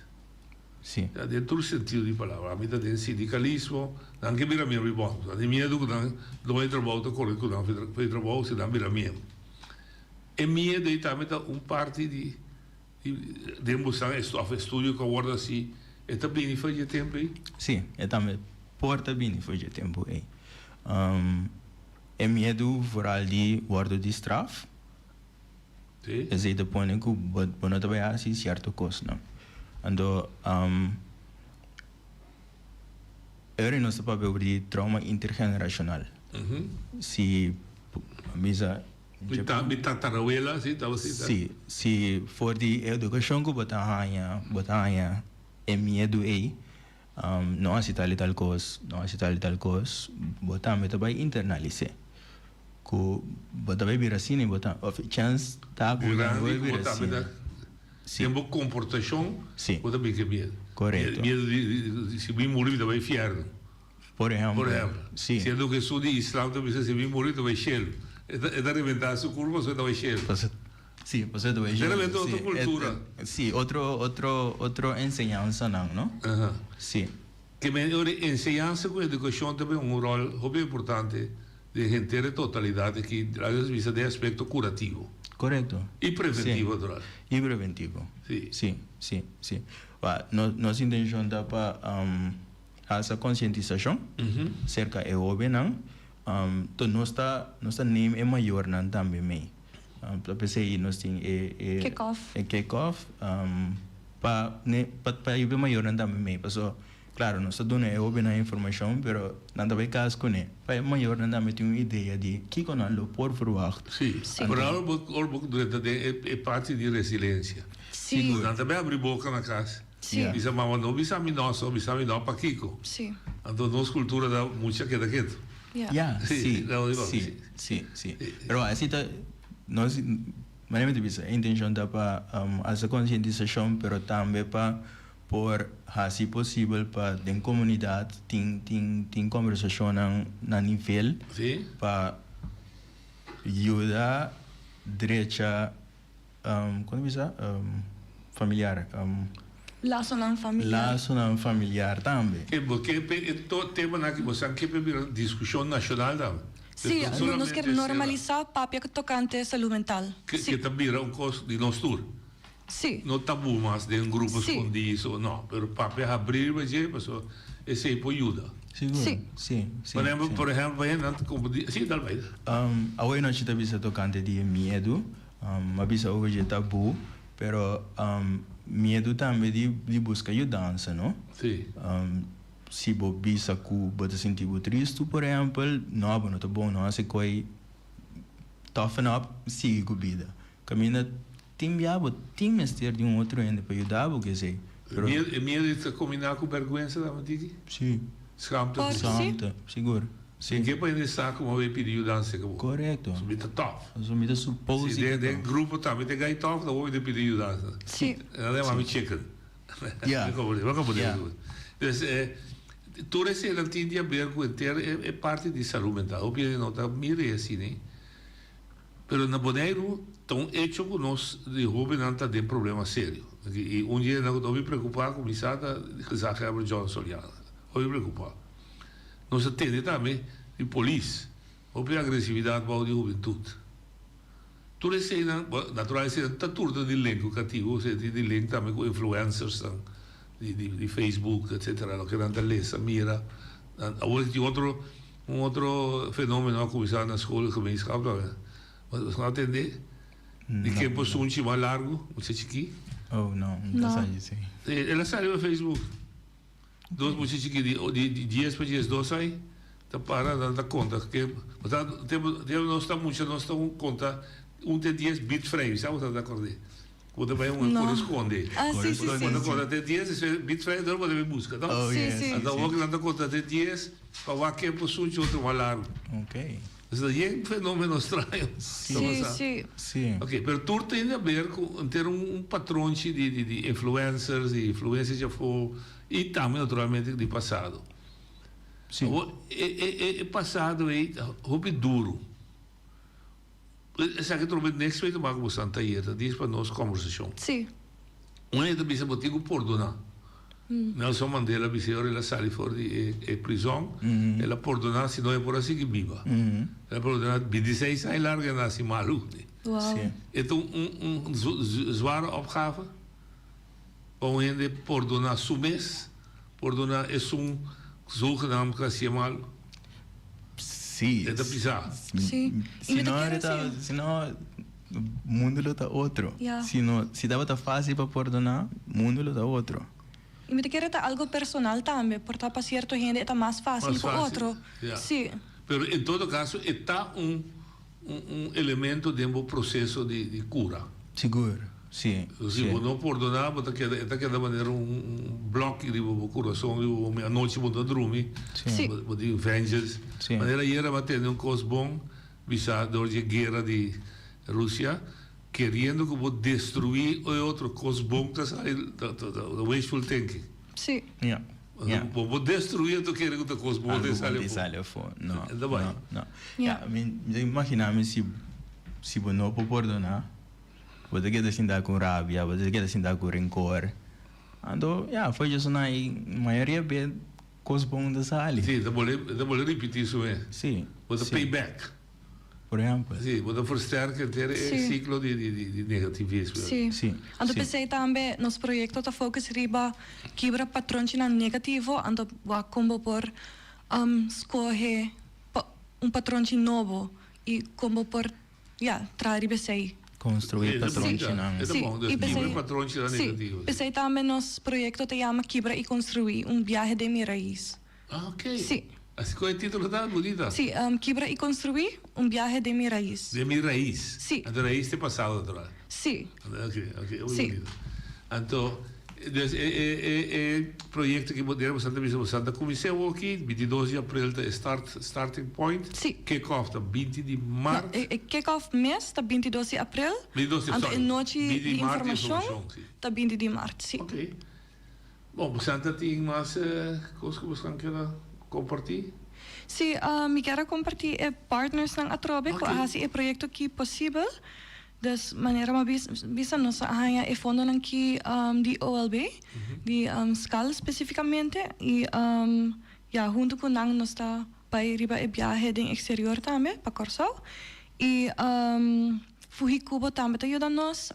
Si. Ya den tur sentido di palabra. Ami ta den sindikalismo, nan ke bira miembro di bònt. Nan tin miedu ku nan doño di trabou ta kore ku nan for di trabou si nan bira miembro. E miedu ei tambe ta un parti di den bosan òf estudio ku a wòrdu hasi, e ta bini for di e tempu ei? Si, e tambe por ta bini for di e tempu ei. E miedu vooral di wòrdu di straf. Sí. Esei ta pone ku bo bo no ta bai hasi sierto kosnan. Anto e ora nos ta papia over di trauma intergenerashonal. Si bisa Mi ta mi tatarawela si tabata si ta. Si, si for di e edukashon ku bo ta haña bo ta haña e miedu ei no hasi tal i tal kos, no hasi tal i tal kos, bo tambe ta bai internalis'é. Ku bo ta bai bira asina i bo ta of chèns ta ku bo ta bai bira asina. Si. Den bo komportashon bo ta bin ke miedu. Korekto. Miedu di si mi muri mi ta bai fièrnu. Por ehèmpel. Por ehèmpel. Si. Siendo ku esun di islam ta bisa si mi muri mi ta bai shelu. E ta e ta rebentá su kurpa so e ta bai shelu. Si, pasobra ta bai shelu. De repente otro kultura. Si, otro otro otro enseñansanan, no? Si. Ke men ora enseñansa ku edukashon ta bin un ròl hopi importante den henter e totalidat aki, laga nos bisa den aspekto kurativo. Korekto. I preventivo natural. I preventivo. Si. Si, si, si. Wa, nos intenshon ta pa hasa konsientisashon serka e hóbennan. To nos ta nos ta neem e mayornan tambe mee. Ta p'esei nos tin e e Kick-off. e kick-off. Pa ne pa pa yuda mayornan tambe mei paso claro nos ta duna e hobennan informacion pero nan ta bay cas cune pa e mayornan tambe tin un idea di kico nan lo por verwacht. Sí, Sí. pero ora bo ora bo drenta den e e parti di resiliencia. Sí. Sigur. Nan ta bay abri boca na cas. Sí. Ya. Bisa mama no bisa mi no so bisa mi no pakico. Sí. Anto nos cultura ta mucha keda keto. Ya. Ya, Sí, sí, nan di sí, sí. sí, sí. Pero así ta nos Manera mi ta bisa, e intencion ta pa hasi concientisacion pero tambe pa por hasi posibel pa den comunidad tin tin tin conversacionnan na nivel pa yuda drecha con ta bisa familiar. Lasonan familiar. Lasonan familiar tambe. Ke bo ke pe e to temanan aki bo san ke pe bira diskushon nashonal tambe. Sí, nos kier normalisá papia tokante salú mental. Ke ke ta bira un kos di nos tur. Sí. No tabú mas den un grupo Sí. skondí so no, pero papia habrí riba dje pasobra esei por yuda. Sigur. Sí. Sí, sí, Por ehempel, sí. por ehempel hendenan ta konfundí, sí, dal bai. Awe nochi ta bisa tokante di e miedu. A bisa over dje tabú. Pero miedu tambe di di buska yudansa, no? Sí. Si bo bisa ku bo ta sinti bo tristu, por ehèmpel, no, bo no ta bon, no hasi koi, toughen up, sigui ku bida. Kaminda tin bia bo tin mester di un otro hende pa yuda bo ku esei. E miedo ei ta kombiná ku bèrgwensa tambe, Tiki? Sí. Skamte. Skamte, sigur. Sí. Ke pa hende sa ku bo a bay pidi yudansa ke bo. Korekto. Pasobra mi ta tòf. Pasobra mi ta supose Sí, den grupo tambe te gai tòf, ta hopi ta pidi yudansa. Sí. Nan ta yama mi chicken. Ja. Mi komprende, mi komprende. Ja. Dus tur eseinan tin di haber ku henter e parti di salú mental. Hopi hende no ta mira e asina. Pero na Boneiru ta un echo ku nos di hóbennan ta den problema serio. I un di esnan ku ta hopi preokupá ku mi sa ta Gezaghebber John Soliano. Hopi preokupá. Nos a tende tambe di polis, hopi agresividat bou di hubentut. Tur eseinan, bo, natural eseinan ta tur ta di link ku katibu, esei tin di link tambe ku influencersnan di di Facebook etcetera, loke nan ta lesa, mira. Awor tin otro Un otro fenomeno a cuminsa na school gemeenschap tambe. Bo no a tende? Di ken por sunchi mas largo, mucha chiki. Oh no, no ta sa esey. El a sali pa Facebook. Dos mucha chiki di dies pa diesdos ay ta para nan ta conta ke bo ta tempo nos ta mucha nos ta conta un te dies bit vrij, sa bo ta acorda? Bo ta bai un No. kore skonde. Ah, sí, sí, sí. Bo ta konta te dies, despues bit vrij dor bo ta bai buska, no? Oh, Sí, yes. sí. Anto awor nan ta konta te dies pa wak ken por sunchi otro mas largu. Ok. Esei ta yen fenomeno straño ta Sí, pasa. sí. Sí. Ok, pero tur tin di haber ku henter un patronchi di di di influencers, di influencia djafó i tambe naturalmente di pasado. Sí. Awor e e e pasado ei ta hopi duru. Esaki trobe next week ta wak bo Santa Tayer ta dis pa nos kombersashon. Sí. Un hende ta bisa bo tin ku pordoná. Nelson Mandela bisa ora el a sali for di e e prizòn el a pordoná si no e por a sigui biba. El a pordoná bintiseis aña largu el a nasi malu. Wow. E ta un un un zware opgave pa un hende pordoná su mes, pordoná esun zogenaamd ku a hasié malu. Sí. E ta pisá. Sí. Si no, si no, mundo lo ta otro. Ja. Si no, si tabata fácil pa pordoná, mundo lo ta otro. I mi ta kere ta algo personal tambe, por ta pa cierto hende e ta mas fácil Mas ku fácil, otro. ja. Sí. Pero en todo caso e ta un un elemento den bo proceso di di cura. Sigur, si, Si bo no pordoná bo ta keda e ta keda manera un blòki riba bo kurason riba bo mi anochi bo no ta drumi Si. bo tin vengeance. Si. Manera ayera bo a tende un kos bon bisa dor dje guera di Rusia keriendo ku bo destruí e otro kos bon ta sali ta ta wishful thinking. Si. Ya. Ya. Bo bo destruí anto kere ku ta kos bon Algo ta bon sali ta afó. sali afó. No, E ta bai. no, no. Ya. Ya, mi ta imaginá mi si si bo no por pordoná. Bo ta keda sinta ku rabia, bo ta keda sinta ku renkor. Anto, ya, for dje esnan ei, mayoria be kos bon ta sali. Sí, ta bole, ta bole ripití su mes. Sí, Bo ta sí. pay back. Por ehèmpel. Sí, bo ta versterk henter e Sí. siklo di, di, di, di negativismo. Sí. Sí, Anto sí. p'esei tambe nos proyekto ta focus riba kibra patronchinan negativo, anto wak kon bo por skohe pa un patronchi nobo i kon bo por Ya, traha riba esei. Construi patronchinan. Sí, i p'esei, sí, p'esei tambe nos proyecto ta yama Kibra i Construi, un biahe den mi rais. Ah, ok. Sí. Así cu e titulo ta bunita. Sí, Kibra i Construi, un biahe den mi rais. Den mi rais. Sí. Anto rais ta e pasado natural. Sí. Ok, ok, muy Sí. bunita. Anto, dus e, e, e, e proyecto ki bo dera bo ta bisa bo ta cuminsa awoki, bintidos di april ta e start, starting point. Sí. Kick off ta binti di mart. No, e, e kick off mes ta bintidos di april. Bintidos di, Anto sorry. e nochi Binti di di mart di informacion informacion, sí. ta binti di mart, sí. Ok. Bon, bo ta tin mas cos cu bo keda comparti? Sí, mi kier a comparti e partnersnan atrobe cu a Ok. haci e proyecto aki posibel. Dus manera mi a bisa nos a haña e fondonan ki di OLB, di skal spesifikamente i ya huntu ku nan nos ta bai riba e biahe den eksterior tambe pa Kòrsou i Fuhikubo tambe ta yuda nos,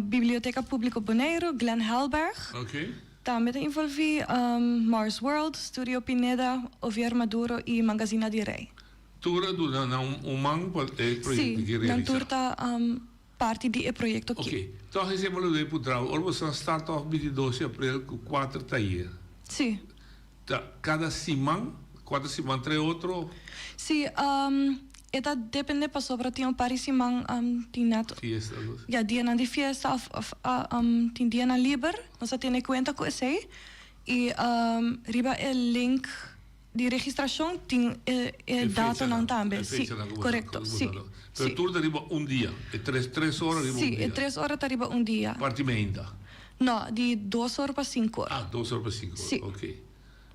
Biblioteka Públiko Boneiru, Glenn Helberg tambe ta involví, Mars World, Studio Pineda, Ovier Maduro i Magazina di Rei. Tur a duna nan un man pa e proyecto Sí, ki nan tur realisa. ta parti di e proyecto ki. Ok, toch esei bo lo debe puntra bo, ora bo sa start off bintidos di april ku kuater tayer. Sí. Ta kada siman, kuater siman trae otro? Sí,. E ta depende pasobra tin un par di siman tin net Fiesta dus. ya dianan di fiesta of of tin dianan liber. Nos ta tene cuenta cu esey y riba e link di registracion tin e e datonan tambe. E Si, fechanan cu bo ta corecto, cu bo si, ta Pero si. tur ta riba un dia. E tres tres ora riba un Si, e dia. tres ora ta riba un dia. Parti meinta. No, di dos or pa cinco or. Ah, dos or pa cinco or. Si. Ok.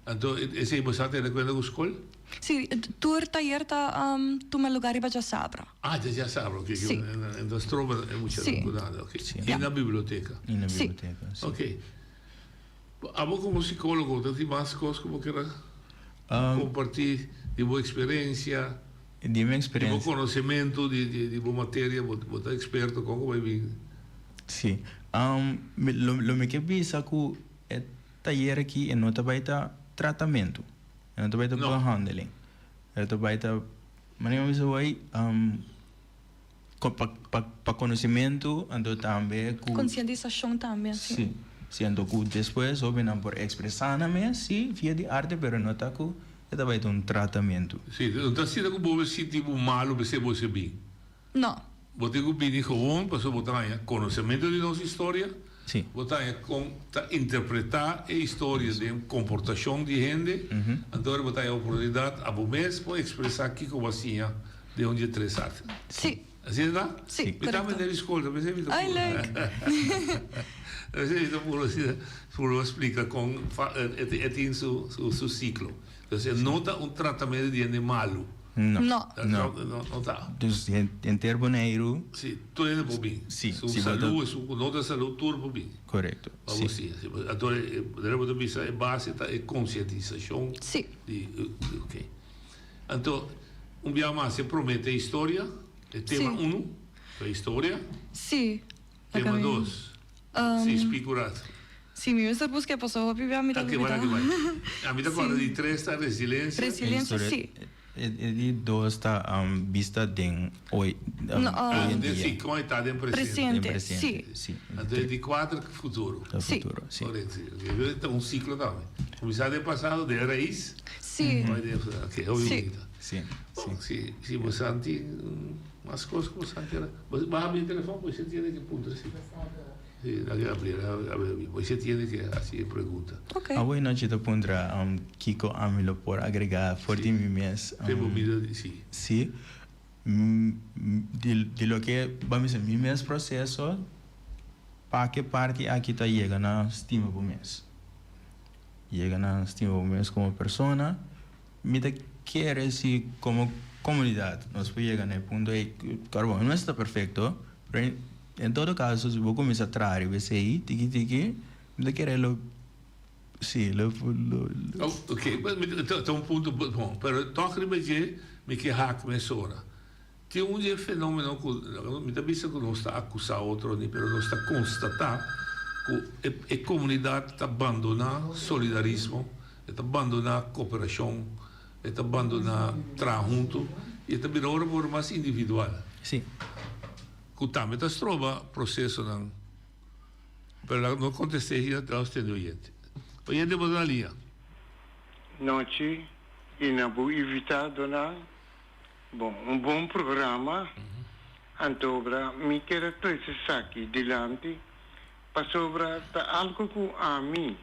Anto esei bo sa tene kuenta ku skol? Sí, tur tayer ta tuma lugar riba djasabra. Ah, dja djasabra, ok. Sí. Enton stroba e muchanan ku nada, ok. Sí. I na biblioteka? I na Sí. biblioteka, sí. Ok. Abo komo sikólogo ta tin mas kos ku bo kere kompartí di bo eksperensia? Di mi Di bo eksperensia. konosementu di bo materia, bo ta eksperto, kon ku bai bin? Sí. Lo mi ke bisa ku e Tayer aki e no ta bai ta tratamentu, e no ta bai ta behandeling, e ta bai ta, manera mi bisa hoy, pa pa konosementu anto tambe ku. Konsientisashon tambe si. Si, si anto ku despues hobennan por ekspresá nan mes si via di arte pero no ta ku e ta bai ta un tratamentu. Si, no ta asina ku bo sinti bo malu p'esei bo a bin. No. Bo tin ku bini gewoon pasobra bo ta haña konosementu di nos historia, Sí. bo ta haña kon ta interpretá e historia den komportashon di hende, anto ora bo ta haña oportunidat abo mes por ekspresá kiko bo a siña den un di e tres artenan. Sí. Asina ta? Sí, Mi korekto. tambe den di skol, ta pensé mi ta Ay, puru. leuk. Ta pensé mi ta puru asina, puru splika kon e tin su su siklo. Entonces e no ta un tratamentu di hende malu. No. No. No. No ta. Dus henter Boneiru. Si, tur hende por bin. Si. Su salú, esun ku no ta salú, tur por bin. Korekto. Pa bo siña. Si. Anto e bo ta bisa e base ta e konsientisashon. Si. Di, ok. Anto un bia mas e promé ta e historia, e tema unu ta e historia. Si. Tema dos. Si, spikurat. Si, mi mester buska e paso hopi bia mi ta Oké, lubida. bai, bai. Ami ta kòrda di tres ta resilensia. Resilensia, si. E di dos ta bista den hoy No, hoy en dia. Si, kon e ta den presente. Presente, Den presente, si. si. Anto e di kuater futuro. Ta Si. futuro, si. Korekto, si. Oké, ta un siklo tambe. Kuminsá den pasado, den rais. Si. Bai den futuro. Oké, hopi Si. bunita. Si, si. Bon, si, si bo santi mas kos ku bo santi bo baha mi telefòn, bo tiene ke puntra si. Sí, la ke abrir, abrir. Moisés tiene ke hasi e pregunta. Ok. Awe nochi ta puntra kiko ami lo por agrega for di mi mes. Te bo bida di si. Si. Di di loke bo a bisa mi mes proseso pa ke parti aki ta yega na stima bo mes. Yega na stima bo mes komo persona. Mi ta kere si komo komunidat nos por yega na e punto ei. Klaro bo no mester ta perfekto pero En todo caso si bo cuminsa traha riba esey tiki tiki mi ta kere lo si lo lo Oh ok ta un punto bon pero toch riba dje mi ke hak mesora tin un di e fenomeno cu mi ta bisa cu nos ta acusa otro ni pero nos ta constata cu e comunidad ta bandona solidarismo e ta bandona cooperacion e ta bandona traha hunto y e ta bira ora por mas individual. Si. Ku tambe ta stroba prosesonan. Pero laga nos kontest'é hina traos tende oyente. Oyente bo ta na liña. Nochi y na bo invitadonan. Bon, un bon programa. Antobra mi kier a trece esaki dilanti pasobra ta algo cu ami,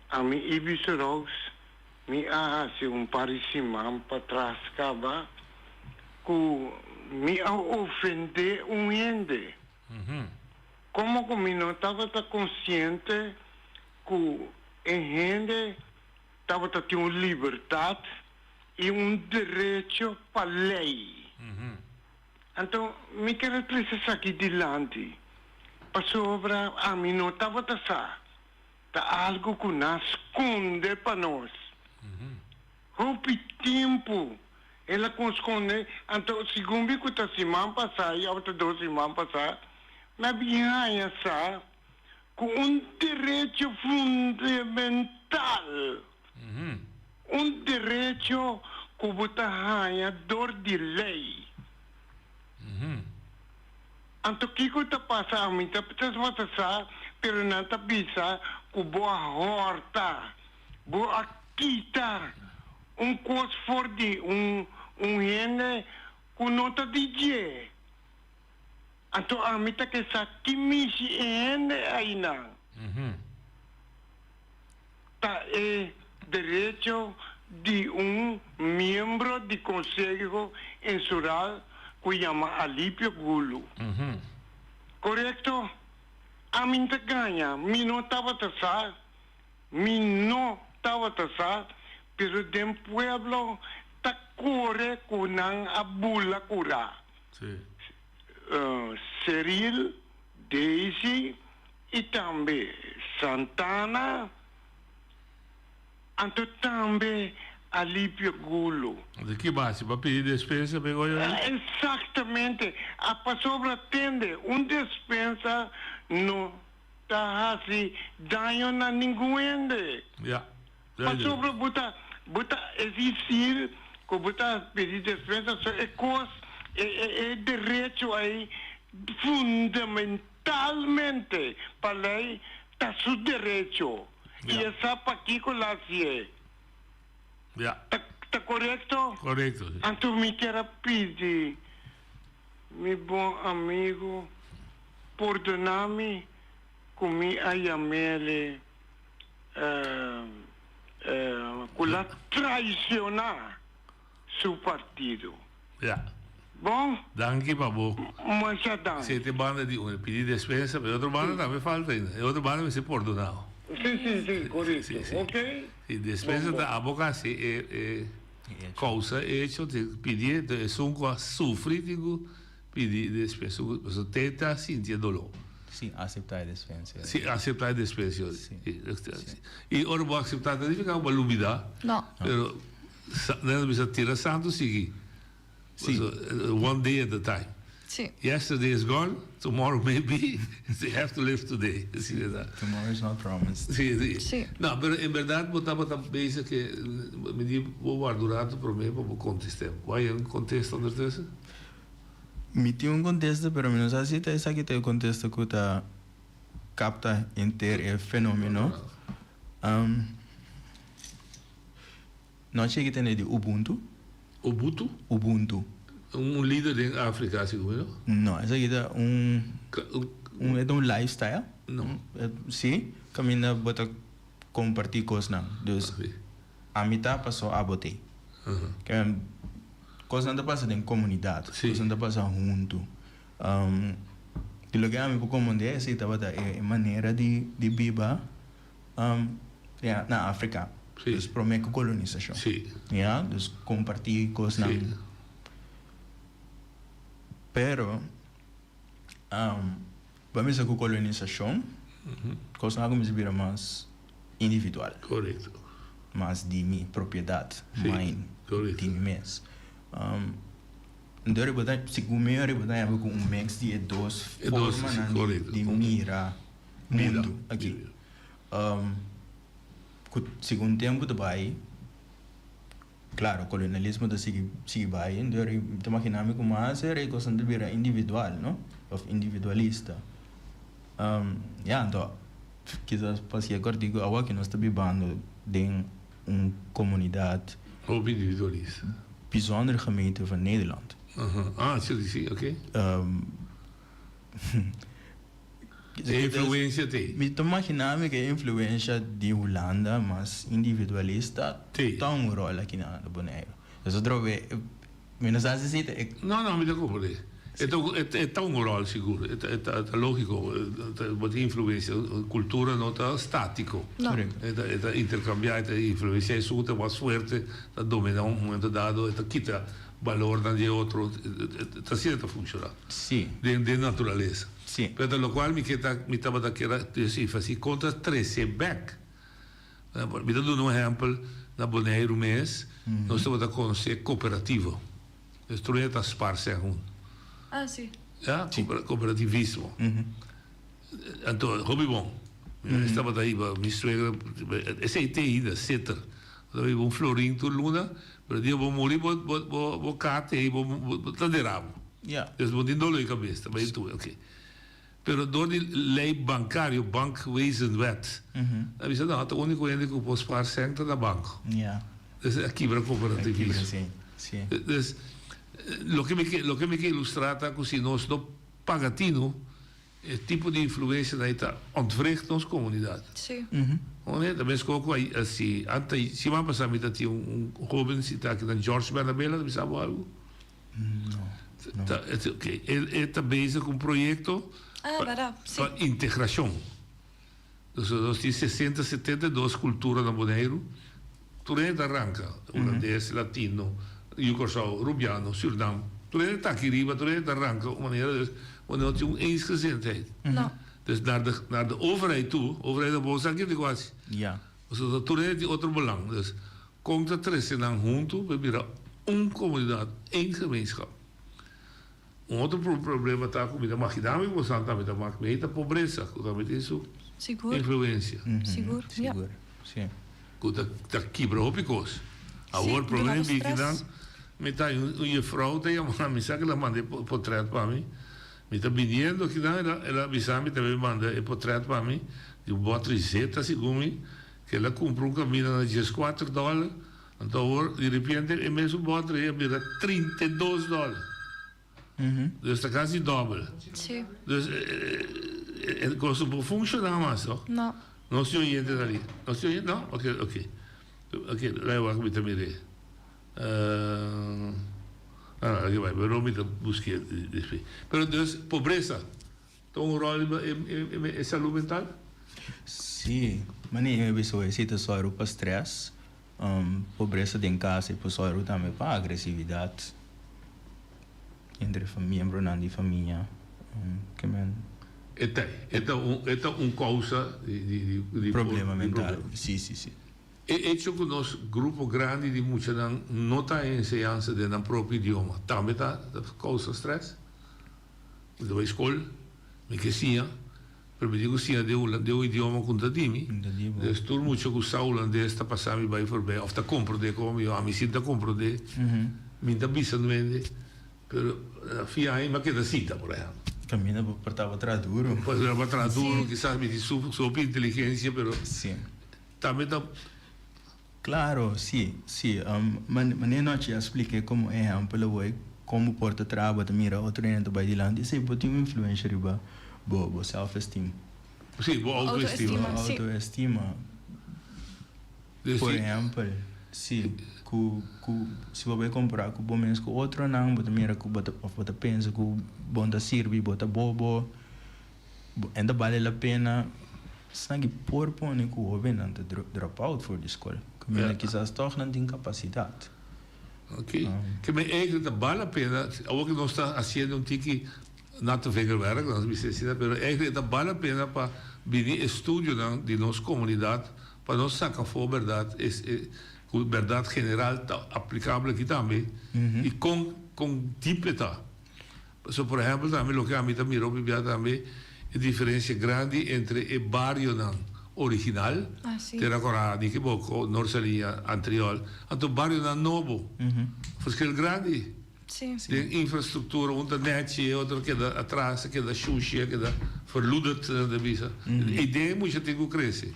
ami Ibis Roos, Mi a hasi un par di siman patras kaba ku mi a ofendé un hende. Komo ku mi no tabata konsiente ku e hende tabata tin un libertat i un derecho pa lei. Anto mi ker a trese esaki dilanti pasobra ami no tabata sa. Ta algu ku nan skonde pa nos. Hopi tempu el a kon skonde, anto segun mi ku ta siman pasá i òf ta dos siman pasá, mi a bin haña sa ku un derecho fundamental, un derecho ku bo ta haña dor di lei. Anto kiko ta pasa? Ami ta ta sa, pero nan ta bisa ku bo a hòrta, bo a kita un kos for di un un hende ku no ta di dje. Anto ami ta ke sa ki mishi e hende ainan. Ta e derecho di un miembro di Konseho Insular ku yama Alipio Gulu. Korekto? Ami n'ta gaña, mi no tabata sa, mi no tabata sa, pero den pueblo ta kore ku nan a bula kura. Cyril, Daisy i tambe Santana, anto tambe Alipio Gulo. Di ki base pa pidi despensa p'e goyo ei? Exactamente. A pasobra tende, un despensa no ta haci daño na ningun hende. Ya. Pasobra bo ta, bo ta exigir cu bo ta pidi despensa, so e cos, e, e, e derecho ei fundamentalmente pa ley ta su derecho. I e sa pakico la hacié. Ya. Ta, ta corecto? Corecto, si. Anto mi kier a pidi mi bon amigo pordona mi cu mi a yamele. Cu la traiciona su partido. Ja. Bon? Danki pa bo. Masha danki. Si e banda di un pidi despensa, pero e otro banda tambe falta ainda. E otro banda mester pordonao. Si, si, si, corecto. Ok. Si, despensa ta abo casi e e causa, e hecho, te pidi, esun cu a sufri tin cu Pidi despensa pasobra te ta sinti e doló. Sí, aseptá e despensa. Sí, aseptá e despensa. Sí. I ora bo aseptá ta nifiká ku bo a lubidá. No. Pero nan ta bisa tira santu sigui. Sí. One day at a time. Sí. Yesterday is gone, tomorrow may be, you have to live today. Asina ta. Tomorrow is not promised. Sí, sí. Sí. No, pero en berdad bo tabata bezig ke mi di bo warda un rato promé pa bo kontest'é. Bo haña un kontesta ondertussen? Mi tin un kontesta pero mi no sa si ta esaki ta e kontesta ku ta kapta henter e fenomeno. No a chega tende di Ubuntu. Ubutu? Ubuntu. Un lider den Afrika asi komo no? No, esaki ta un un e ta un lifestyle. No. Si, kaminda bo ta kompartí kosnan. Dus ami ta paso abo t'ei. Kosnan ta pasa den komunidat, kosnan ta pasa huntu. Di loke ami por komprendé esei tabata e manera di biba na Afrika, dus promé ku kolonisashon. Ya, dus kompartí kosnan. Pero bo a misa ku kolonisashon kosnan a kuminsá bira mas individual. Korekto. Mas di mi propiedat, mine, di mi mes. Enton riba ta, segun mi riba ta yaba ku un mix di e dos formanan di mira mundu aki. Ku segun tempu ta bai, klaro kolonialismo ta sigui sigui bai, enton mi ta magina mi ku mas e kosnan ta bira individual, no? Òf individualista. Ya, anto kisas pasia kòrtiku awa ku nos ta bibando den un komunidat. Hopi individualista. Bijzondere gemeente van Nederland. Ah, si, si, oké. E influensia t'ei. Mi ta magina mi ku e influensia di Hulanda mas individualista ta un ròl aki na Boneiru. Nos a trobe Mi no sa si si ta e. No, no, mi ta comprende. E ta, e ta un rol sigur. E ta, e ta, ta logico. Bo tin influencia. Cultura no ta statico. No. Correcto. E ta, e ta intercambia, e ta influencia. Esun ta mas fuerte, ta domina un momento dado, e ta kita balornan di e otro. Ta asina ta funciona. Si. Den, den naturalesa. Si. Pero ta locual mi ke ta, mi tabata kier a deci, fasi contra trece bek. Mi ta duna un ehèmpel, na Boneiru mes nos tabata konosé kooperativa. Nos tur hende ta spar sèn huntu. Ah, si. Ya, kooperativismo. Anto, hopi bon. Mi mes tabata hiba mi suegra, esei te ainda, seter. Bo ta hiba un florin tur luna, pero dia bo muri bo bo bo kate ei bo ta dera bo. Ya. Des bo tin dolo di kabes, ta bai tur, oke. Pero dor di ley bancario, Bankwezenwet, a bisa no, ta unico hende cu por spaar cen ta na banco. Dus a kibra kooperativismo. A kibra, si, si. Dus loke mi ke loke mi ke ilustrá ta ku si nos no paga tinu e tipo di influensianan ei ta ontwricht nos komunidat. Si. Oné ta meskos ku si anta siman pasá mi ta tin un hoben sintá aki nan George Bernabela ta bisa bo algu? No, no. Ta oké e ta bezig ku un proyekto Ah, si. pa integrashon. Dus nos tin sesenta, 72 kultura na Boneiru. Tur hende ta ranka, hulandes, latino, yu Kòrsou, rubiano, Sürnam. Tur hende ta aki riba, tur hende ta ranka un manera. Dus Boneiru no tin un eensgezindheid. No. Dus naar de, naar de overheid toe, overheid ta bon sa kiko ku hasi. Ja. Pasobra tur hende tin otro belang. Dus kon ta trese nan huntu pa bira un komunidat, één gemeenschap. Un otro problema ta ku mi ta magina mi ku bosan tambe ta mak mi ta pobresa ku tambe tin su Sigur. influensia. Sigur, ja. Sigur, si. Ku ta ta kibra hopi kos. Awor Si, prome duna bo biki nan stress. mi ta un jefrouw ta yama mi sa ku el a manda e potret pa mi. Mi ta biniendo akinan el a el a bisa mi tambe manda e potret pa mi di un bòt riseta segun mi ku el a kumpra un kaminda na dieskuater dòler. Anto awor di repente e mesun bòter ei a bira 32 dòler. Dus ta kasi dòbel. Sí. Dus e kos no por funshoná mas toch? No. Nos tin oyente ta li. Nos tin oyente? No? Oke, oke. Oke, laga wak mi ta mir'é. Ah, laga bai, pero mi ta busk'é despues. Pero dus pobresa ta un ròl riba e salú mental? Sí, manera mi bisa hoy, si ta sòru pa strès. Pobresa den kas e por sòru tambe pa agresividat entre miembronan di famia. Ke men. E ta e ta un e ta un kousa di di di Problema mental. Si si si. E echo ku nos grupo grandi di muchanan no ta haña enseñansa den nan propio idioma tambe ta kousa strès. Mi ta bai skol, mi ke siña. Pero mi tin ku siña den hulan den un idioma ku no ta di mi. Dus tur mucha ku sa hulandes ta pasa mi bai forbei òf ta komprondé komo mi ami sin ta komprondé. Mi ta bisa nuende, pero na fin aña mi a keda sinta por ehèmpel. Kaminda bo por tabata traha duru. Por tabata traha duru, kisas mi tin su hopi inteligensia, pero tambe ta. Claro, sí, sí. Manera nochi a spliké como ehempel awor con bo por ta traha, bo ta mira otro hende ta bai dilanti, esei por tin un influencia riba bo bo self-esteem. Sí, bo autoestima. Bo autoestima. Por ehempel, sí, cu cu si bo bai compara cu bo mes cu otronan, bo ta mira cu bo ta of bo ta pensa cu bo no ta sirbi, bo ta bobo. En ta bale la pena esnan ki por pone ku hobennan ta drop out for di skol. Kaminda kisas tòg nan tin kapasidat. Ok. Ke men eigenlijk ta bal la pena, awor ku nos ta hasiendo un tiki natte vingerwerk, nos bisa asina, pero eigenlijk ta bal la pena pa bini e studionan di nos komunidat pa nos saka afó bèrdat ku bèrdat general ta aplikabel aki tambe i kon kon dip e ta. Pasobra por ehempel tambe loke ami ta mira hopi bia tambe e diferencia grandi entre e barionan original, Tera Corá, Nikiboko, Noord Saliña, Antriol, anto barionan nobo. Verschil grandi den infrastructura, un ta nechi e otro keda atras, a keda shushi, a keda verloederd nan ta bisa. E idea mucha tin cu crece,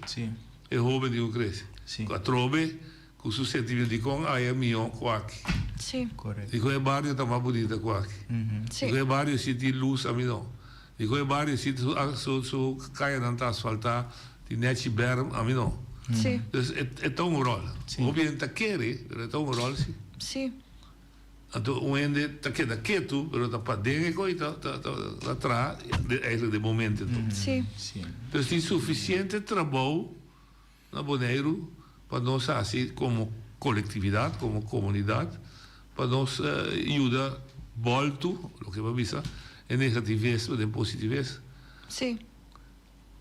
e hoben tin cu crece. Atrobe Ku su sentimiento dikon aya mihó ku aki? Sí. Correcto. Dikon e bario ta mas bunita ku aki? Sí. Dikon e bario si tin lus ami no? Dikon e bario si su su su kayanan ta asfaltá, tin nechi berm ami no? Sí. Dus e e ta un ròl. Sí. Hopi hende ta kere, pero e ta un ròl sí. Sí. Anto un hende ta keda ketu, pero ta paden e koi ta ta ta traha, eigenlijk den momento. Sí. Sí. Dus tin sufisiente trabou. Na Boneiru pa nos hasi komo kolektividat, komo komunidat, pa nos yuda bòltu, loke bo a bisa, e negativismo den positivismo. Sí.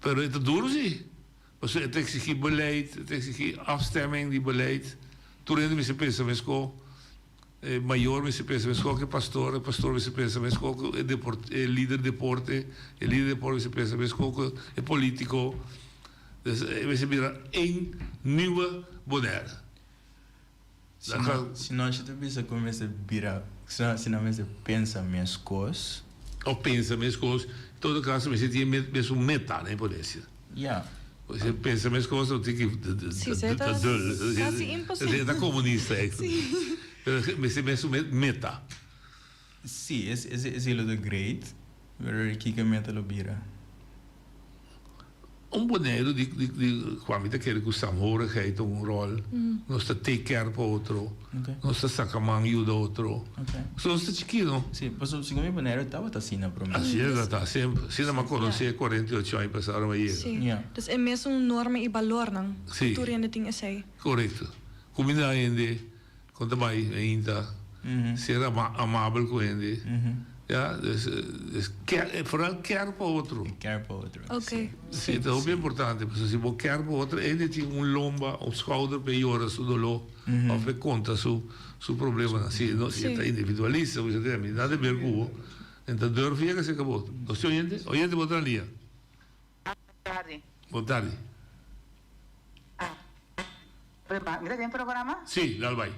Pero e ta duru sí, pasobra e ta eksigí beleid, e ta eksigí afstemming di beleid. Tur hende mester pensa meskos, e mayor mester pensa meskos ku e pastor, e pastor mester pensa meskos ku e deport, e lider deporte, e lider deporte mester pensa meskos ku e politiko. Dus e mester bira een nieuwe Bonaire. Si no, si no ta bisa ku mester bira, si no mester pensa meskos. Of pensa meskos, en todo caso mester tin e mesun meta, ne por decir. Ya. Si pensa mes cos no tin ki Si, esei ta casi imposible. Esei ta comunista eigenlijk. Si. Pero mester mes un meta. Si, esei lo ta great, pero kiko meta lo bira? Un Boneiru di di kua mi ta kere ku saamhorigheid ta un ròl. Nos ta take care pa otro. Nos ta saka man yuda otro. So nos ta chikí no. Si, pasobra segun mi Boneiru tabata asina promé. Así e ta semper. Asina mi a konosé 48 aña pasá ora mi a yega. Si. Dus e mesun norma i balornan ku tur hende tin esei. Korekto. Kuminda hende. Kon ta bai ainda ser amabel ku hende ya dus dus foral kèr pa otro. Kèr pa otro. Ok. Si ta hopi importante pasobra si bo kèr pa otro hende tin un lomba un skouder pa e yora su doló òf pa e konta su su problemanan si no si e ta individualista bo bisa mi nada ber ku bo en ta durf yega serka bo nos tin oyente oyente bo ta na lia. Tardi. Bon tardi. Mi ta den programa? Sí, dal bai.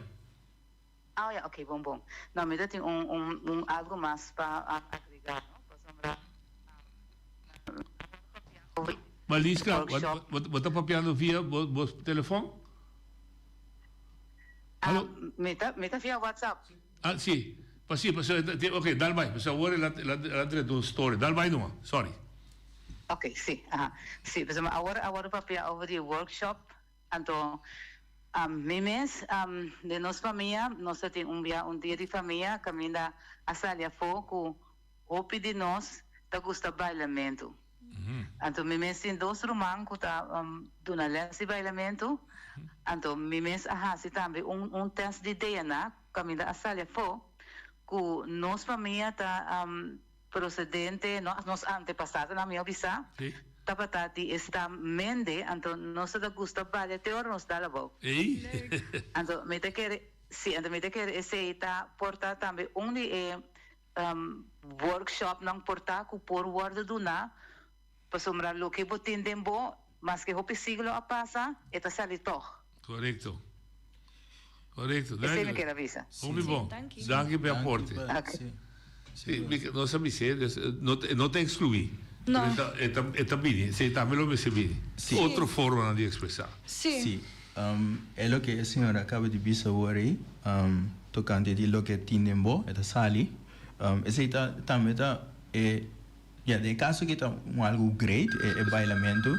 Ah ya, ok, bon bon. No, mi ta tin un un un algo mas pa agrega, no? Pasobra Maliska, bo ta papiando via bo bo telefon? Hallo? Mi ta mi ta via WhatsApp. Ah, sí. Pa sí, pasobra ok, dal bai. Pasobra awor el a el a drenta un story. Dal bai numa, sorry. Ok, sí, aha. Sí, pasobra awor a wòrdu papia over di workshop Anto mi mes, den nos famia, nos ta tin un bia un dia di famia kaminda a sali afó ku hopi di nos ta gusta bailamentu. Anto mi mes tin dos ruman ku ta duna lès di bailamentu. Anto mi mes a hasi tambe un un tèst di DNA kaminda a sali afó ku nos famia ta Procedente, nos antepasadonan, mi a bisa, tabata di e stam Mende, anto nos ta gusta balia te ora nos dal abou. Anto mi ta kere, si, anto mi ta kere esei ta por ta tambe un di e workshopnan por ta ku por wòrdu duná, pasobra loke bo tin den bo, maske hopi siglo a pasa, e ta sali tòg. Korekto. Korekto. Esei mi kier a bisa. Hopi bon. Danki pa e aporte. Si, nos a bis'é, no ta ekskluí. No. Pero e ta, e ta bini. Esei tambe lo mester bini. Otro formanan di ekspresá. Si. E loke e señora a kaba di bisa awor ei, tokante di loke tin den bo, e ta sali. Esei ta tambe ta e Ya, den e kaso aki ta un algu great, e bailamentu.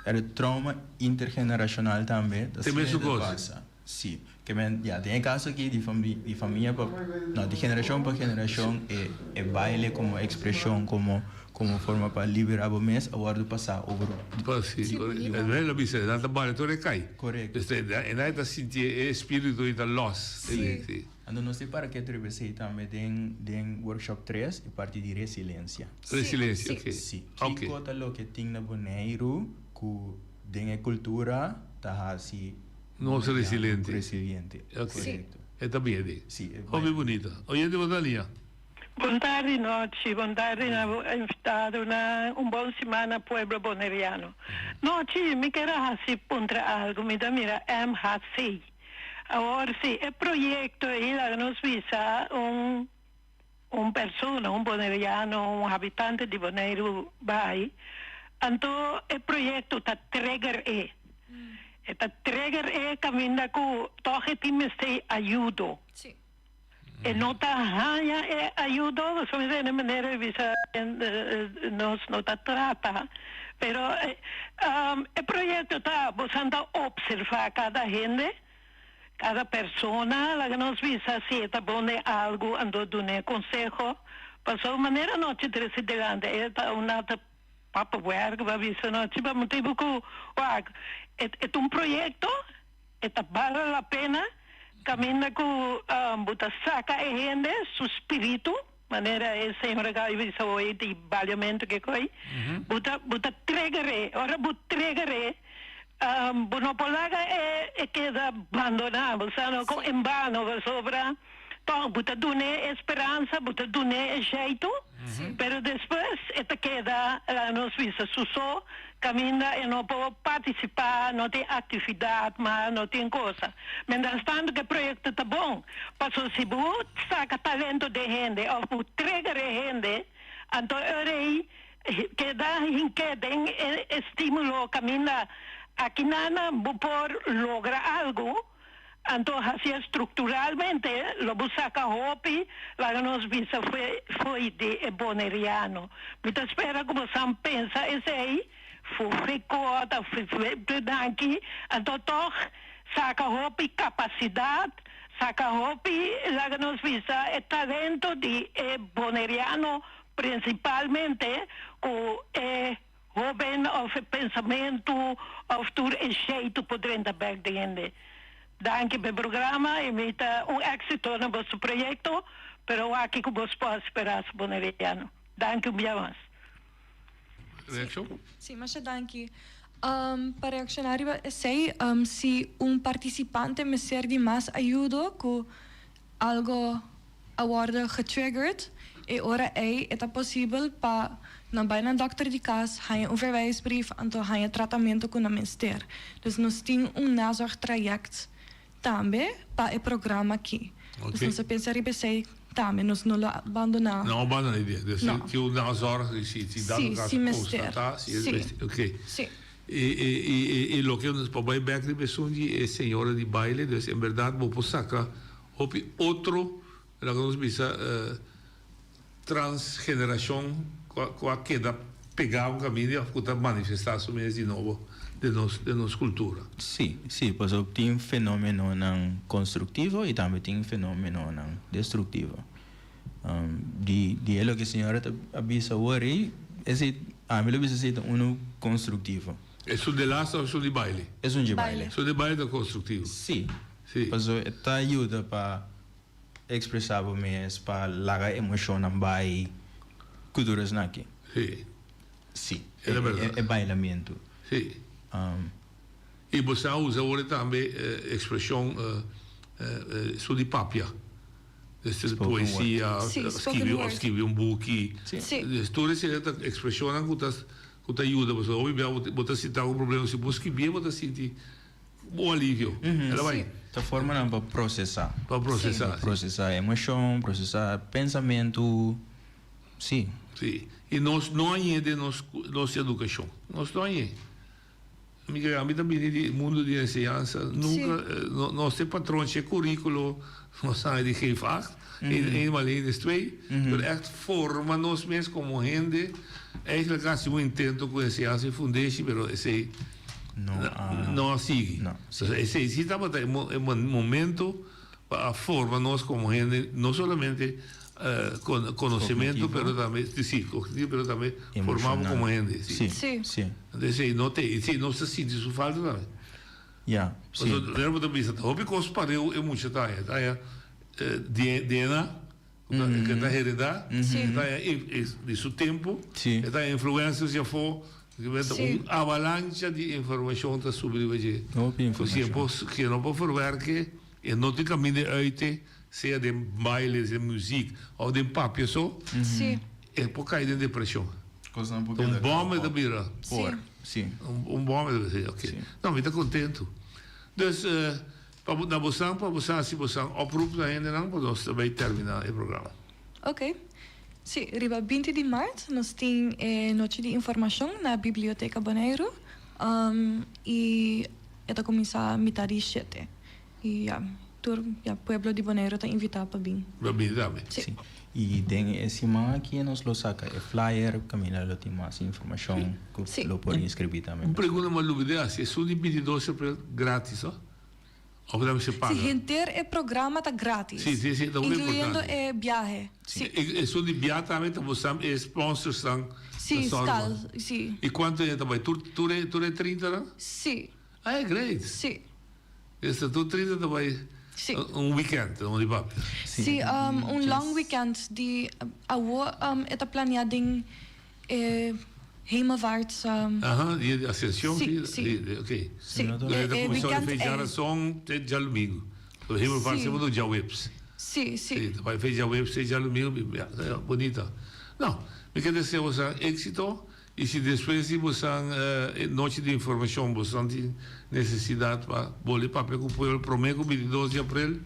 Pero trauma intergenerashonal tambe ta Te mesun siña kos. pasa. Si. Ke men, ya, den e kaso aki di fami di famia pa, no, di generashon pa generashon e e baile komo ekspreshon, komo komo forma pa liberá bo mes a wòrdu pasá over. Pa si, Si, bunita. e nan a bisa, nan ta baila tur e kai. Korekto. Este, e nan ta sinti e espíritu i ta lòs. Si. Si. Anto nos tin para ke trebe esei tambe den den workshop tres e parti di resilensia. Resilensia, ok. Si. Ok. Kiko ta loke tin na Boneiru ku den e kultura ta hasi Nos Boneiru resiliente. resiliente. Ok. Korekto. E ta bien di. Si, e Hopi bunita. Oyente bo ta lia. Bon tardi Nochi, bon tardi na bo invitadonan, un bon simana pueblo Boneriano. Nochi, mi kier a hasi puntra algo, mi ta mira MHC. Awor si e proyecto ei laga nos bisa un un persona, un boneriano, un habitante di Boneiru bai, anto e proyecto ta trigger e. E ta trigger e caminda cu toch e tin mester ayudo. E no ta haña e ayudo, pasobra mi ta manera di bisa nos no ta trata, pero e proyecto ta bosan ta observa cada hende, cada persona, laga nos bisa si e ta bon den algo anto dun'e conseho, pasobra manera nochi trece delante e ta un nata papawerk bo a bisa nochi pa motibo cu wak e ta un proyecto. E ta bale la pena caminda cu bo ta saca e hende su spiritu, manera e señora Gaby bisa hoy di baliamento ke koy, bo ta bo ta trigger e, ora bo trigger e bo no por laga e e keda bandona, bo sa no, con en bano, pasobra toch bo ta dun'e e speransa, bo ta dun'e e jeito, pero despues e ta keda, laga nos bisa, su so. Caminda e no por participa, no tin actividad mas, no tin cosa. Mientras tanto cu e proyecto ta bon, paso si bo saca talento den hende of bo trigger e hende, anto e ora ey Keda hink'é den e estímulo kaminda akinan bo por logra algu, anto hasié strukturalmente lo bo saka hopi, laga nos bisa fo'i di e boneriano. Mi ta spera ku bosan pensa esei, fufi kota, fufi danki, anto tòg saka hopi kapasidat, saka hopi, laga nos bisa, e talento di e boneriano Prinsipalmente ku e hóben òf e pensamentu òf tur e sheitu por drenta bèk den hende. Danki p'e programa i mi ta un éksito na boso proyekto, pero wak ku bos por spera su boneriano. Danki un bia mas. Reakshon? Sí, masha danki. Pa reakshoná riba esei, si un partisipante mester di mas ayudo ku algo a worde getriggered, e ora ey e ta posibel pa nan bay nan dokter di cas, haña un verwijsbrief anto haña tratamento cu nan mester. Dus nos tin un nazorgtraject tambe pa e programa aki. Dus nos a pensa riba esey tambe, nos no lo bandona. No bandona e idea. Dus No. tin un nazorg, si si dado Si, caso si mester. constata, si Si. mester, ok. Si. E e e e loke nos pa bay bek riba esun di e señora di baile, dus en berdad bo por saca Hopi otro, laga nos bisa, transgeneracion cu a keda pega un caminda of cu ta manifesta su mes di nobo den nos den nos cultura. Sí, sí, pasobra tin fenomenonan constructivo y tambe tin fenomenonan destructivo. Di di e loke señora ta a bisa awor ei, esei ami lo bisa esei ta uno constructivo. Esun de laatste of esun di baile? Esun di baile. Esun di baile ta constructivo. Sí. Sí. Paso e ta yuda pa expresa bo mes, pa laga emocionnan bay cu tur esnaki. Sí. Sí. E ta berdad. E bailamentu. Sí. Y bo sa usa awor tambe expresion su di papia. Este poesia, skibi of skibi un buki. Sí. Tur esei ta expresionnan cu ta cu ta yuda pasobra hopi bia bo ta sinta cu problema si bo skibié bo ta sinti un alivio. El a bai. Ta formanan pa procesa. Pa procesa. Pa procesa emocion, procesa pensamentu, si. Si. Y nos no hañ'é den nos nos educacion. Nos no hañ'é. Mi kere ami ta bini di mundo di enseñansa, nunca nos e patronchi e curiculo nos haña di geef acht, een maal een is twee, pero echt forma nos mes como hende, eigenlijk a haci un intento cu enseñansa y fundeshi, pero esey no a sigui. Esey si tabata e momento pa a forma nos como hende, no solamente conocimento, pero tambe, si, cognitivo, pero tambe forma bo como hende. Si, si. Entonces esey no te, esey nos ta sinti su falta tambe. Ya, si. Pasobra manera bo ta bisa, ta hopi cos pareu e mucha ta haña, ta haña DNA, cu ta hereda, e ta haña di su tempo, e ta haña influencias di afo, un avalancha di informacion ta subi riba dje. Hopi informacion. Cu si e no por verwerke, e no tin caminda uit, sea den baile, den muziek of den papia so, e por cay den depresion. Cosnan por Un keda bom e ta bira. Por, si. Un bom e ta bira, ok. No, mi ta contento. Dus, pa na bosan, pa bosan haci bosan oproep na hendenan pa nos ta bay termina e programa. Ok. Si, riba binti di mart nos tin e nochi di informacion na Biblioteca Boneiru y e ta cuminsa mitad di shete. Y ya, tur ya pueblo di Boneiru ta invitá pa bin. Pa bin tambe. Sí. Y den e siman aki nos lo saca e flyer caminda lo tin mas informacion cu lo por inscribi tambe. Un pregunta mas lubidé haci, esun di bintidos april gratis o? Of nan mester paga? Sí, henter e programa ta gratis. Sí, sí, sí, ta hopi Incluyendo importante. e biahe. Sí. Esun di bia tambe ta bo sam e sponsorsnan ta Sí, sòru skal, pa. sí. Y cuanto hende ta bay? Tur tur e tur e trinta nan? Sí. Ah, e great. Sí. Esta tur 30 ta bai Sí. un weekend, un di papia. Sí, un long weekend di awo e ta planea den e Hemelvaarts. Aha, dia di Ascension, Sí, sí. sí. Ok. Sí, E ta e cuminsa weekend fe ei. djarason te djalumingu. So Hemelvaart Sí. semper ta djaweps. Sí, sí. Sí, ta bai fe djaweps te djalumingu, ya, bonita. No, mi ke desea boso éxito. I si despues di bosan e nochi di informashon bosan tin nesesidat pa bolbe papia ku pueblo promé ku bintidos di aprel,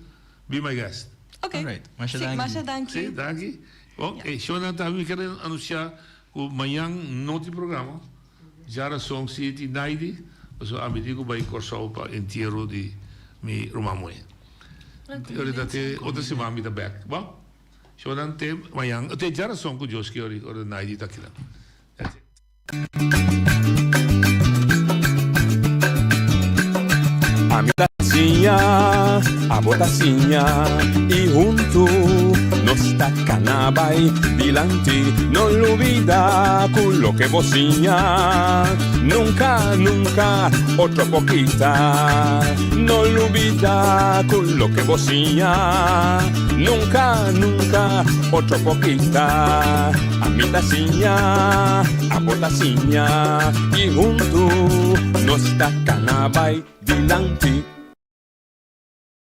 be my guest. Ok. Alright, masha Sí, danki. masha danki. Sí, danki. Bon, e shownan tambe mi kere anunsiá. ku mañan no tin programa. Djarason si tin Naidi, pasobra ami tin ku bai Kòrsou pa entiero di mi ruman muhé. Ora te otro siman mi ta bèk. Bon, shownan te mañan, te djarason ku Dios kier ora Naidi ta akinan. That's it. Ami ta siña, abo ta siña, i huntu nos ta kana bai dilanti. No lubida ku loke bo siña, nunka, nunka otro por kita. No lubida ku loke bo siña, nunka, nunka otro por kita. Ami ta siña, abo ta siña, i huntu nos ta kana bai dilanti.